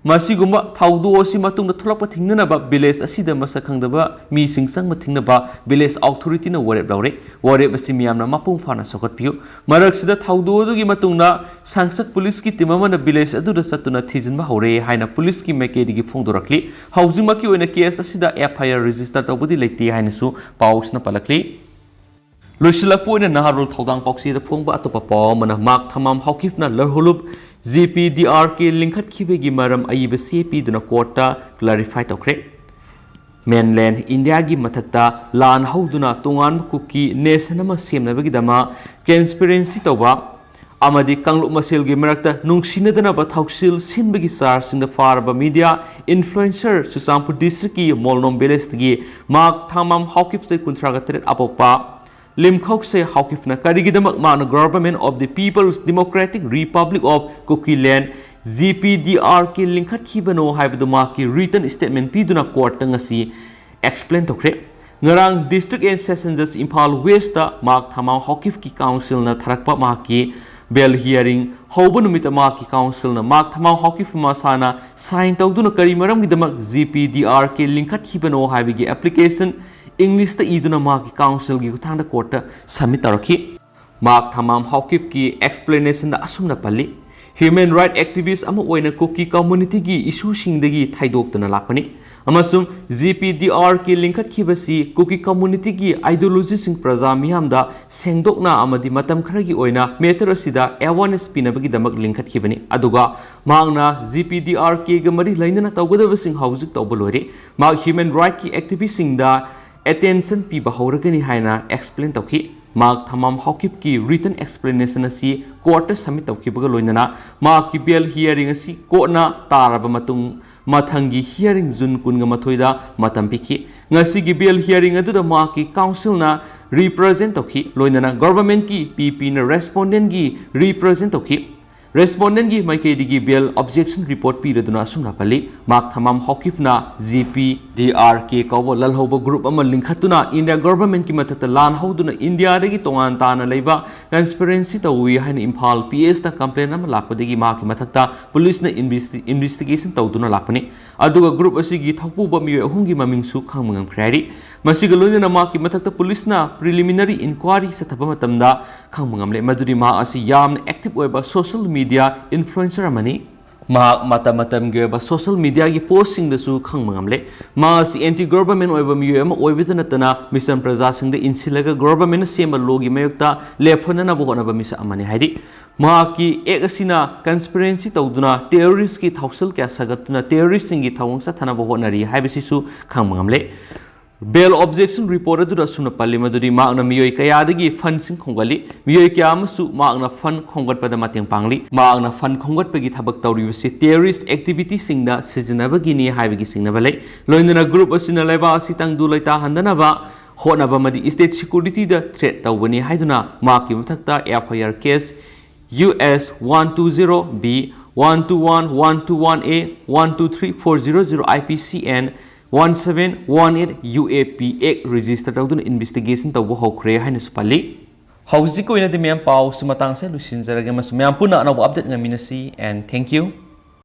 ꯃꯁꯤꯒꯨꯝꯕ ꯊꯧꯗꯣꯛ ꯑꯁꯤ ꯃꯇꯨꯡꯗ ꯊꯣꯛꯂꯛꯄ ꯊꯤꯡꯅꯅꯕ ꯚꯤꯂꯦꯖ ꯑꯁꯤꯗ ꯃꯁꯛ ꯈꯪꯗꯕ ꯃꯤꯁꯤꯡ ꯆꯪꯕ ꯊꯤꯡꯅꯕ ꯚꯤꯂꯦꯖ ꯑꯣꯊꯣꯔꯤꯇꯤꯅ ꯋꯥꯔꯦꯞ ꯂꯧꯔꯦ꯫ ꯋꯥꯔꯦꯞ ꯑꯁꯤ ꯃꯤꯌꯥꯝꯅ ꯃꯄꯨꯡ ꯐꯥꯅ ꯁꯧꯒꯠꯄꯤꯌꯨ꯫ ꯃꯔꯛꯁꯤꯗ ꯊꯧꯗꯣꯛ ꯑꯗꯨꯒꯤ ꯃꯇꯨꯡꯗ ꯁꯥꯡꯁꯛ ꯄꯨꯂꯤꯁꯀꯤ ꯇꯤꯝ ꯑꯃꯅ ꯚꯤꯂꯦꯖ ꯑꯗꯨꯗ ꯆꯠꯇꯨꯅ ꯊꯤꯖꯤꯟꯕ ꯍꯧꯔꯦ ꯍꯥꯏꯅ ꯄꯨꯂꯤꯁꯀꯤ ꯃꯥꯏꯀꯩꯗꯒꯤ ꯐꯣꯡꯗꯣꯔꯛꯂꯤ꯫ ꯍꯧꯖꯤꯛꯃꯛꯀꯤ ꯑꯣꯏꯅ ꯀꯦꯁ ꯑꯁꯤꯗ ꯑꯦꯐ ꯑꯥꯏ ꯑꯥꯔ ꯔꯦꯖꯤꯁꯇꯔ ꯇꯧꯕꯗꯤ ꯂꯩꯇꯦ ꯍꯥꯏꯅꯁꯨ ꯄꯥꯎꯁꯤꯅ ꯄꯜꯂꯛꯂꯤ꯫ ꯂꯣꯏꯁꯤꯜꯂꯛꯄ ꯑꯣꯏꯅ ꯅꯍꯥꯔꯣꯜ ꯊꯧꯗꯥꯡ ꯄꯥꯎꯆꯦꯗ ꯐꯣꯡꯕ ꯑꯇꯣꯞꯄ ꯄꯥꯎ ꯑꯃꯅ ꯃꯥꯛ ꯊꯃꯥꯝ ꯍꯥꯎꯀꯤꯞꯅ ꯂꯔꯍꯨꯂꯨꯞ ꯖꯤ ꯄꯤ ꯗꯤ ꯑꯥꯔ ꯀꯦ ꯂꯤꯡꯈꯠꯈꯤꯕꯒꯤ ꯃꯔꯝ ꯑꯏꯕ ꯆꯦ ꯄꯤꯗꯨꯅ ꯀꯣꯔꯠꯇ ꯀ꯭ꯂꯥꯔꯤꯐꯥꯏ ꯇꯧꯈ꯭ꯔꯦ꯫ ꯃꯦꯟꯂꯦꯟ ꯏꯟꯗꯤꯌꯥꯒꯤ ꯃꯊꯛꯇ ꯂꯥꯟ ꯍꯧꯗꯨꯅ ꯇꯣꯉꯥꯟꯕ ꯀꯨꯀꯤ ꯅꯦꯁꯟ ꯑꯃ ꯁꯦꯝꯅꯕꯒꯤꯗꯃꯛ ꯀꯟꯁꯄꯤꯔꯦꯟꯁꯤ ꯇꯧꯕ ꯑꯃꯗꯤ ꯀꯥꯡꯂꯨꯞ ꯃꯁꯦꯜꯒꯤ ꯃꯔꯛꯇ ꯅꯨꯡꯁꯤꯅꯗꯅꯕ ꯊꯧꯁꯤꯜ ꯁꯤꯟꯕꯒꯤ ꯆꯥꯔꯖꯁꯤꯡꯗ ꯐꯥꯔꯕ ꯃꯤꯗꯤꯌꯥ ꯏꯟꯐ꯭ꯂꯨꯑꯦꯟꯁꯔ ꯆꯨꯔꯆꯥꯟꯄꯨꯔ ꯗꯤꯁꯇ꯭ꯔꯤꯛꯀꯤ ꯃꯣꯜꯅꯣꯝ ꯚꯤꯂꯦꯖꯇꯒꯤ ꯃꯥꯛ ꯊꯥꯃꯥꯝ ꯍꯥꯎꯀꯤꯞ ꯆꯍꯤ ꯀꯨꯟꯊ꯭ꯔꯥꯒ ꯇꯔꯦꯠ ꯑꯄꯣꯛꯄ ꯂꯤꯝꯈꯧꯁꯦ ꯍꯥꯎꯀꯤꯞꯅ ꯀꯔꯤꯒꯤꯗꯃꯛ ꯃꯥꯅ Government of the People's Democratic Republic of Kukiland, G P D R K ꯂꯤꯡꯈꯠꯈꯤꯕꯅꯣ ꯍꯥꯏꯕꯗꯨ ꯃꯍꯥꯛꯀꯤ ꯔꯤꯇꯟ ꯁ꯭ꯇꯦꯠꯃꯦꯟ ꯄꯤꯗꯨꯅ ꯀꯣꯔꯠꯇ ꯉꯁꯤ ꯑꯦꯛꯁꯄ꯭ꯂꯦꯟ ꯇꯧꯈ꯭ꯔꯦ꯫ ꯉꯔꯥꯡ District and Session Judge Imphal Westꯇ ꯃꯍꯥꯛ ꯊꯃꯥꯝ ꯍꯥꯎꯀꯤꯞꯀꯤ counselꯅ ꯊꯥꯔꯛꯄ ꯃꯍꯥꯛꯀꯤ bail hearing ꯍꯧꯕ ꯅꯨꯃꯤꯠꯇ ꯃꯍꯥꯛꯀꯤ counselꯅ ꯃꯍꯥꯛ ꯊꯃꯥꯝ ꯍꯥꯎꯀꯤꯞ ꯃꯁꯥꯅ sign ꯇꯧꯗꯨꯅ ꯀꯔꯤ ꯃꯔꯝꯒꯤꯗꯃꯛ G P D R K ꯂꯤꯡꯈꯠꯈꯤꯕꯅꯣ ꯍꯥꯏꯕꯒꯤ application Englishꯇ ꯏꯗꯨꯅ ꯃꯍꯥꯛꯀꯤ counselꯒꯤ ꯈꯨꯠꯊꯥꯡꯗ courtꯇ submit ꯇꯧꯔꯛꯈꯤ꯫ ꯃꯍꯥꯛ ꯊꯃꯥꯝ ꯍꯥꯎꯀꯤꯞꯀꯤ explanationꯗ ꯑꯁꯨꯝꯅ ꯄꯜꯂꯤ, Human right activist ꯑꯃ ꯑꯣꯏꯅ ꯀꯨꯀꯤ communityꯒꯤ issueꯁꯤꯡꯗꯒꯤ ꯊꯩꯗꯣꯛꯇꯨꯅ ꯂꯥꯛꯄꯅꯤ ꯑꯃꯁꯨꯡ G P D R K ꯂꯤꯡꯈꯠꯈꯤꯕꯁꯤ ꯀꯨꯀꯤ communityꯒꯤ ideologyꯁꯤꯡ ꯄ꯭ꯔꯖꯥ ꯃꯤꯌꯥꯝꯗ ꯁꯦꯡꯗꯣꯛꯅ ꯑꯃꯗꯤ ꯃꯇꯝ ꯈꯔꯒꯤ ꯑꯣꯏꯅ matter ꯑꯁꯤꯗ awareness ꯄꯤꯅꯕꯒꯤꯗꯃꯛ ꯂꯤꯡꯈꯠꯈꯤꯕꯅꯤ꯫ ꯑꯗꯨꯒ ꯃꯍꯥꯛꯅ G P D R Kꯒ ꯃꯔꯤ ꯂꯩꯅꯅ ꯇꯧꯒꯗꯕꯁꯤꯡ ꯍꯧꯖꯤꯛ ꯇꯧꯕ ꯂꯣꯏꯔꯦ꯫ ꯃꯍꯥꯛ human rightꯀꯤ activistꯁꯤꯡꯗ attention ꯄꯤꯕ ꯍꯧꯔꯒꯅꯤ ꯍꯥꯏꯅ explain ꯇꯧꯈꯤ꯫ ꯃꯍꯥꯛ ꯊꯃꯥꯝ ꯍꯥꯎꯀꯤꯞꯀꯤ written explanation ꯑꯁꯤ courtꯇ submit ꯇꯧꯈꯤꯕꯒ ꯂꯣꯏꯅꯅ ꯃꯍꯥꯛꯀꯤ bail hearing ꯑꯁꯤ courtꯅ ꯇꯥꯔꯕ ꯃꯇꯨꯡ ꯃꯊꯪꯒꯤ hearing June ꯀꯨꯟꯒ ꯃꯥꯊꯣꯏꯗ ꯃꯇꯝ ꯄꯤꯈꯤ꯫ ꯉꯁꯤꯒꯤ bail hearing ꯑꯗꯨꯗ ꯃꯍꯥꯛꯀꯤ counselꯅ represent ꯇꯧꯈꯤ, ꯂꯣꯏꯅꯅ governmentꯀꯤ P Pꯅ respondentꯒꯤ represent ꯇꯧꯈꯤ꯫ Respondentꯒꯤ ꯃꯥꯏꯀꯩꯗꯒꯤ bail objection report ꯄꯤꯔꯗꯨꯅ ꯑꯁꯨꯝꯅ ꯄꯜꯂꯤ, ꯃꯍꯥꯛ ꯊꯃꯥꯝ ꯍꯥꯎꯀꯤꯞꯅ G P D R K ꯀꯧꯕ ꯂꯜꯍꯧꯕ group ꯑꯃ ꯂꯤꯡꯈꯠꯇꯨꯅ India governmentꯀꯤ ꯃꯊꯛꯇ ꯂꯥꯟ ꯍꯧꯗꯨꯅ ꯏꯟꯗꯤꯌꯥꯗꯒꯤ ꯇꯣꯉꯥꯟ ꯇꯥꯅ ꯂꯩꯕ conspiracy ꯇꯧꯏ ꯍꯥꯏꯅ ꯏꯝꯐꯥꯜ P Sꯇ complaint ꯑꯃ ꯂꯥꯛꯄꯗꯒꯤ ꯃꯍꯥꯛꯀꯤ ꯃꯊꯛꯇ policeꯅ investi-, investigation ꯇꯧꯗꯨꯅ ꯂꯥꯛꯄꯅꯤ꯫ ꯑꯗꯨꯒ group ꯑꯁꯤꯒꯤ ꯊꯧꯄꯨꯕ ꯃꯤꯑꯣꯏ ꯑꯍꯨꯝꯒꯤ ꯃꯃꯤꯡꯁꯨ ꯈꯪꯕ ꯉꯝꯈ꯭ꯔꯦ ꯍꯥꯏꯔꯤ꯫ ꯃꯁꯤꯒ ꯂꯣꯏꯅꯅ ꯃꯍꯥꯛꯀꯤ ꯃꯊꯛꯇ policeꯅ preliminary inquiry ꯆꯠꯊꯕ ꯃꯇꯝꯗ ꯈꯪꯕ ꯉꯝꯂꯦ ꯃꯗꯨꯗꯤ ꯃꯍꯥꯛ ꯑꯁꯤ ꯌꯥꯝꯅ active ꯑꯣꯏꯕ social media influencer ꯑꯃꯅꯤ꯫ ꯃꯍꯥꯛ ꯃꯇꯝ ꯃꯇꯝꯒꯤ ꯑꯣꯏꯕ social mediaꯒꯤ postꯁꯤꯡꯗꯁꯨ ꯈꯪꯕ ꯉꯝꯂꯦ꯫ ꯃꯍꯥꯛ ꯑꯁꯤ anti government ꯑꯣꯏꯕ ꯃꯤꯑꯣꯏ ꯑꯃ ꯑꯣꯏꯕꯇ ꯅꯠꯇꯅ ꯃꯤꯆꯝ ꯄ꯭ꯔꯖꯥꯁꯤꯡꯗ ꯏꯟꯁꯤꯜꯂꯒ governmentꯅ ꯁꯦꯝꯕ lawꯒꯤ ꯃꯥꯌꯣꯛꯇ ꯂꯦꯞꯍꯟꯅꯅꯕ ꯍꯣꯠꯅꯕ ꯃꯤꯁꯛ ꯑꯃꯅꯤ ꯍꯥꯏꯔꯤ꯫ ꯃꯍꯥꯛꯀꯤ act ꯑꯁꯤꯅ conspiracy ꯇꯧꯗꯨꯅ terroristꯀꯤ ꯊꯧꯁꯤꯜ ꯀꯌꯥ ꯁꯥꯒꯠꯇꯨꯅ terroristꯁꯤꯡꯒꯤ ꯊꯧꯑꯣꯡ ꯆꯠꯊꯅꯕ ꯍꯣꯠꯅꯔꯤ ꯍꯥꯏꯕꯁꯤꯁꯨ ꯈꯪꯕ ꯉꯝꯂꯦ꯫ Bail objection report ꯑꯗꯨꯗ ꯑꯁꯨꯝꯅ ꯄꯜꯂꯤ ꯃꯗꯨꯗꯤ ꯃꯍꯥꯛꯅ ꯃꯤꯑꯣꯏ ꯀꯌꯥꯗꯒꯤ fundꯁꯤꯡ ꯈꯣꯝꯒꯠꯂꯤ, ꯃꯤꯑꯣꯏ ꯀꯌꯥ ꯑꯃꯁꯨ ꯃꯍꯥꯛꯅ fund ꯈꯣꯝꯒꯠꯄꯗ ꯃꯇꯦꯡ ꯄꯥꯡꯂꯤ꯫ ꯃꯍꯥꯛꯅ fund ꯈꯣꯝꯒꯠꯄꯒꯤ ꯊꯕꯛ ꯇꯧꯔꯤꯕꯁꯤ terrorist activityꯁꯤꯡꯗ ꯁꯤꯖꯤꯟꯅꯕꯒꯤꯅꯤ ꯍꯥꯏꯕꯒꯤ ꯆꯤꯡꯅꯕ ꯂꯩ꯫ ꯂꯣꯏꯅꯅ group ꯑꯁꯤꯅ ꯂꯩꯕꯥꯛ ꯑꯁꯤ ꯇꯪꯗꯨ ꯂꯩꯇꯥꯍꯟꯗꯅꯕ ꯍꯣꯠꯅꯕ ꯑꯃꯗꯤ state securityꯗ threat ꯇꯧꯕꯅꯤ ꯍꯥꯏꯗꯨꯅ ꯃꯍꯥꯛꯀꯤ ꯃꯊꯛꯇ F I R case U S one two zero B, one two one, one two one A, one two three four zero zero I P C and One seven one eight U A P Act register ꯇꯧꯗꯨꯅ investigation ꯇꯧꯕ ꯍꯧꯈ꯭ꯔꯦ ꯍꯥꯏꯅꯁꯨ ꯄꯜꯂꯤ꯫ ꯍꯧꯖꯤꯛꯀꯤ ꯑꯣꯏꯅꯗꯤ ꯃꯌꯥꯝ ꯄꯥꯎꯁꯤ ꯃꯇꯥꯡꯁꯦ ꯂꯣꯏꯁꯤꯟꯖꯔꯒꯦ, ꯑꯃꯁꯨꯡ ꯃꯌꯥꯝ ꯄꯨꯟꯅ ꯑꯅꯧꯕ update ꯉꯥꯏꯃꯤꯟꯅꯁꯤ, and thank you꯫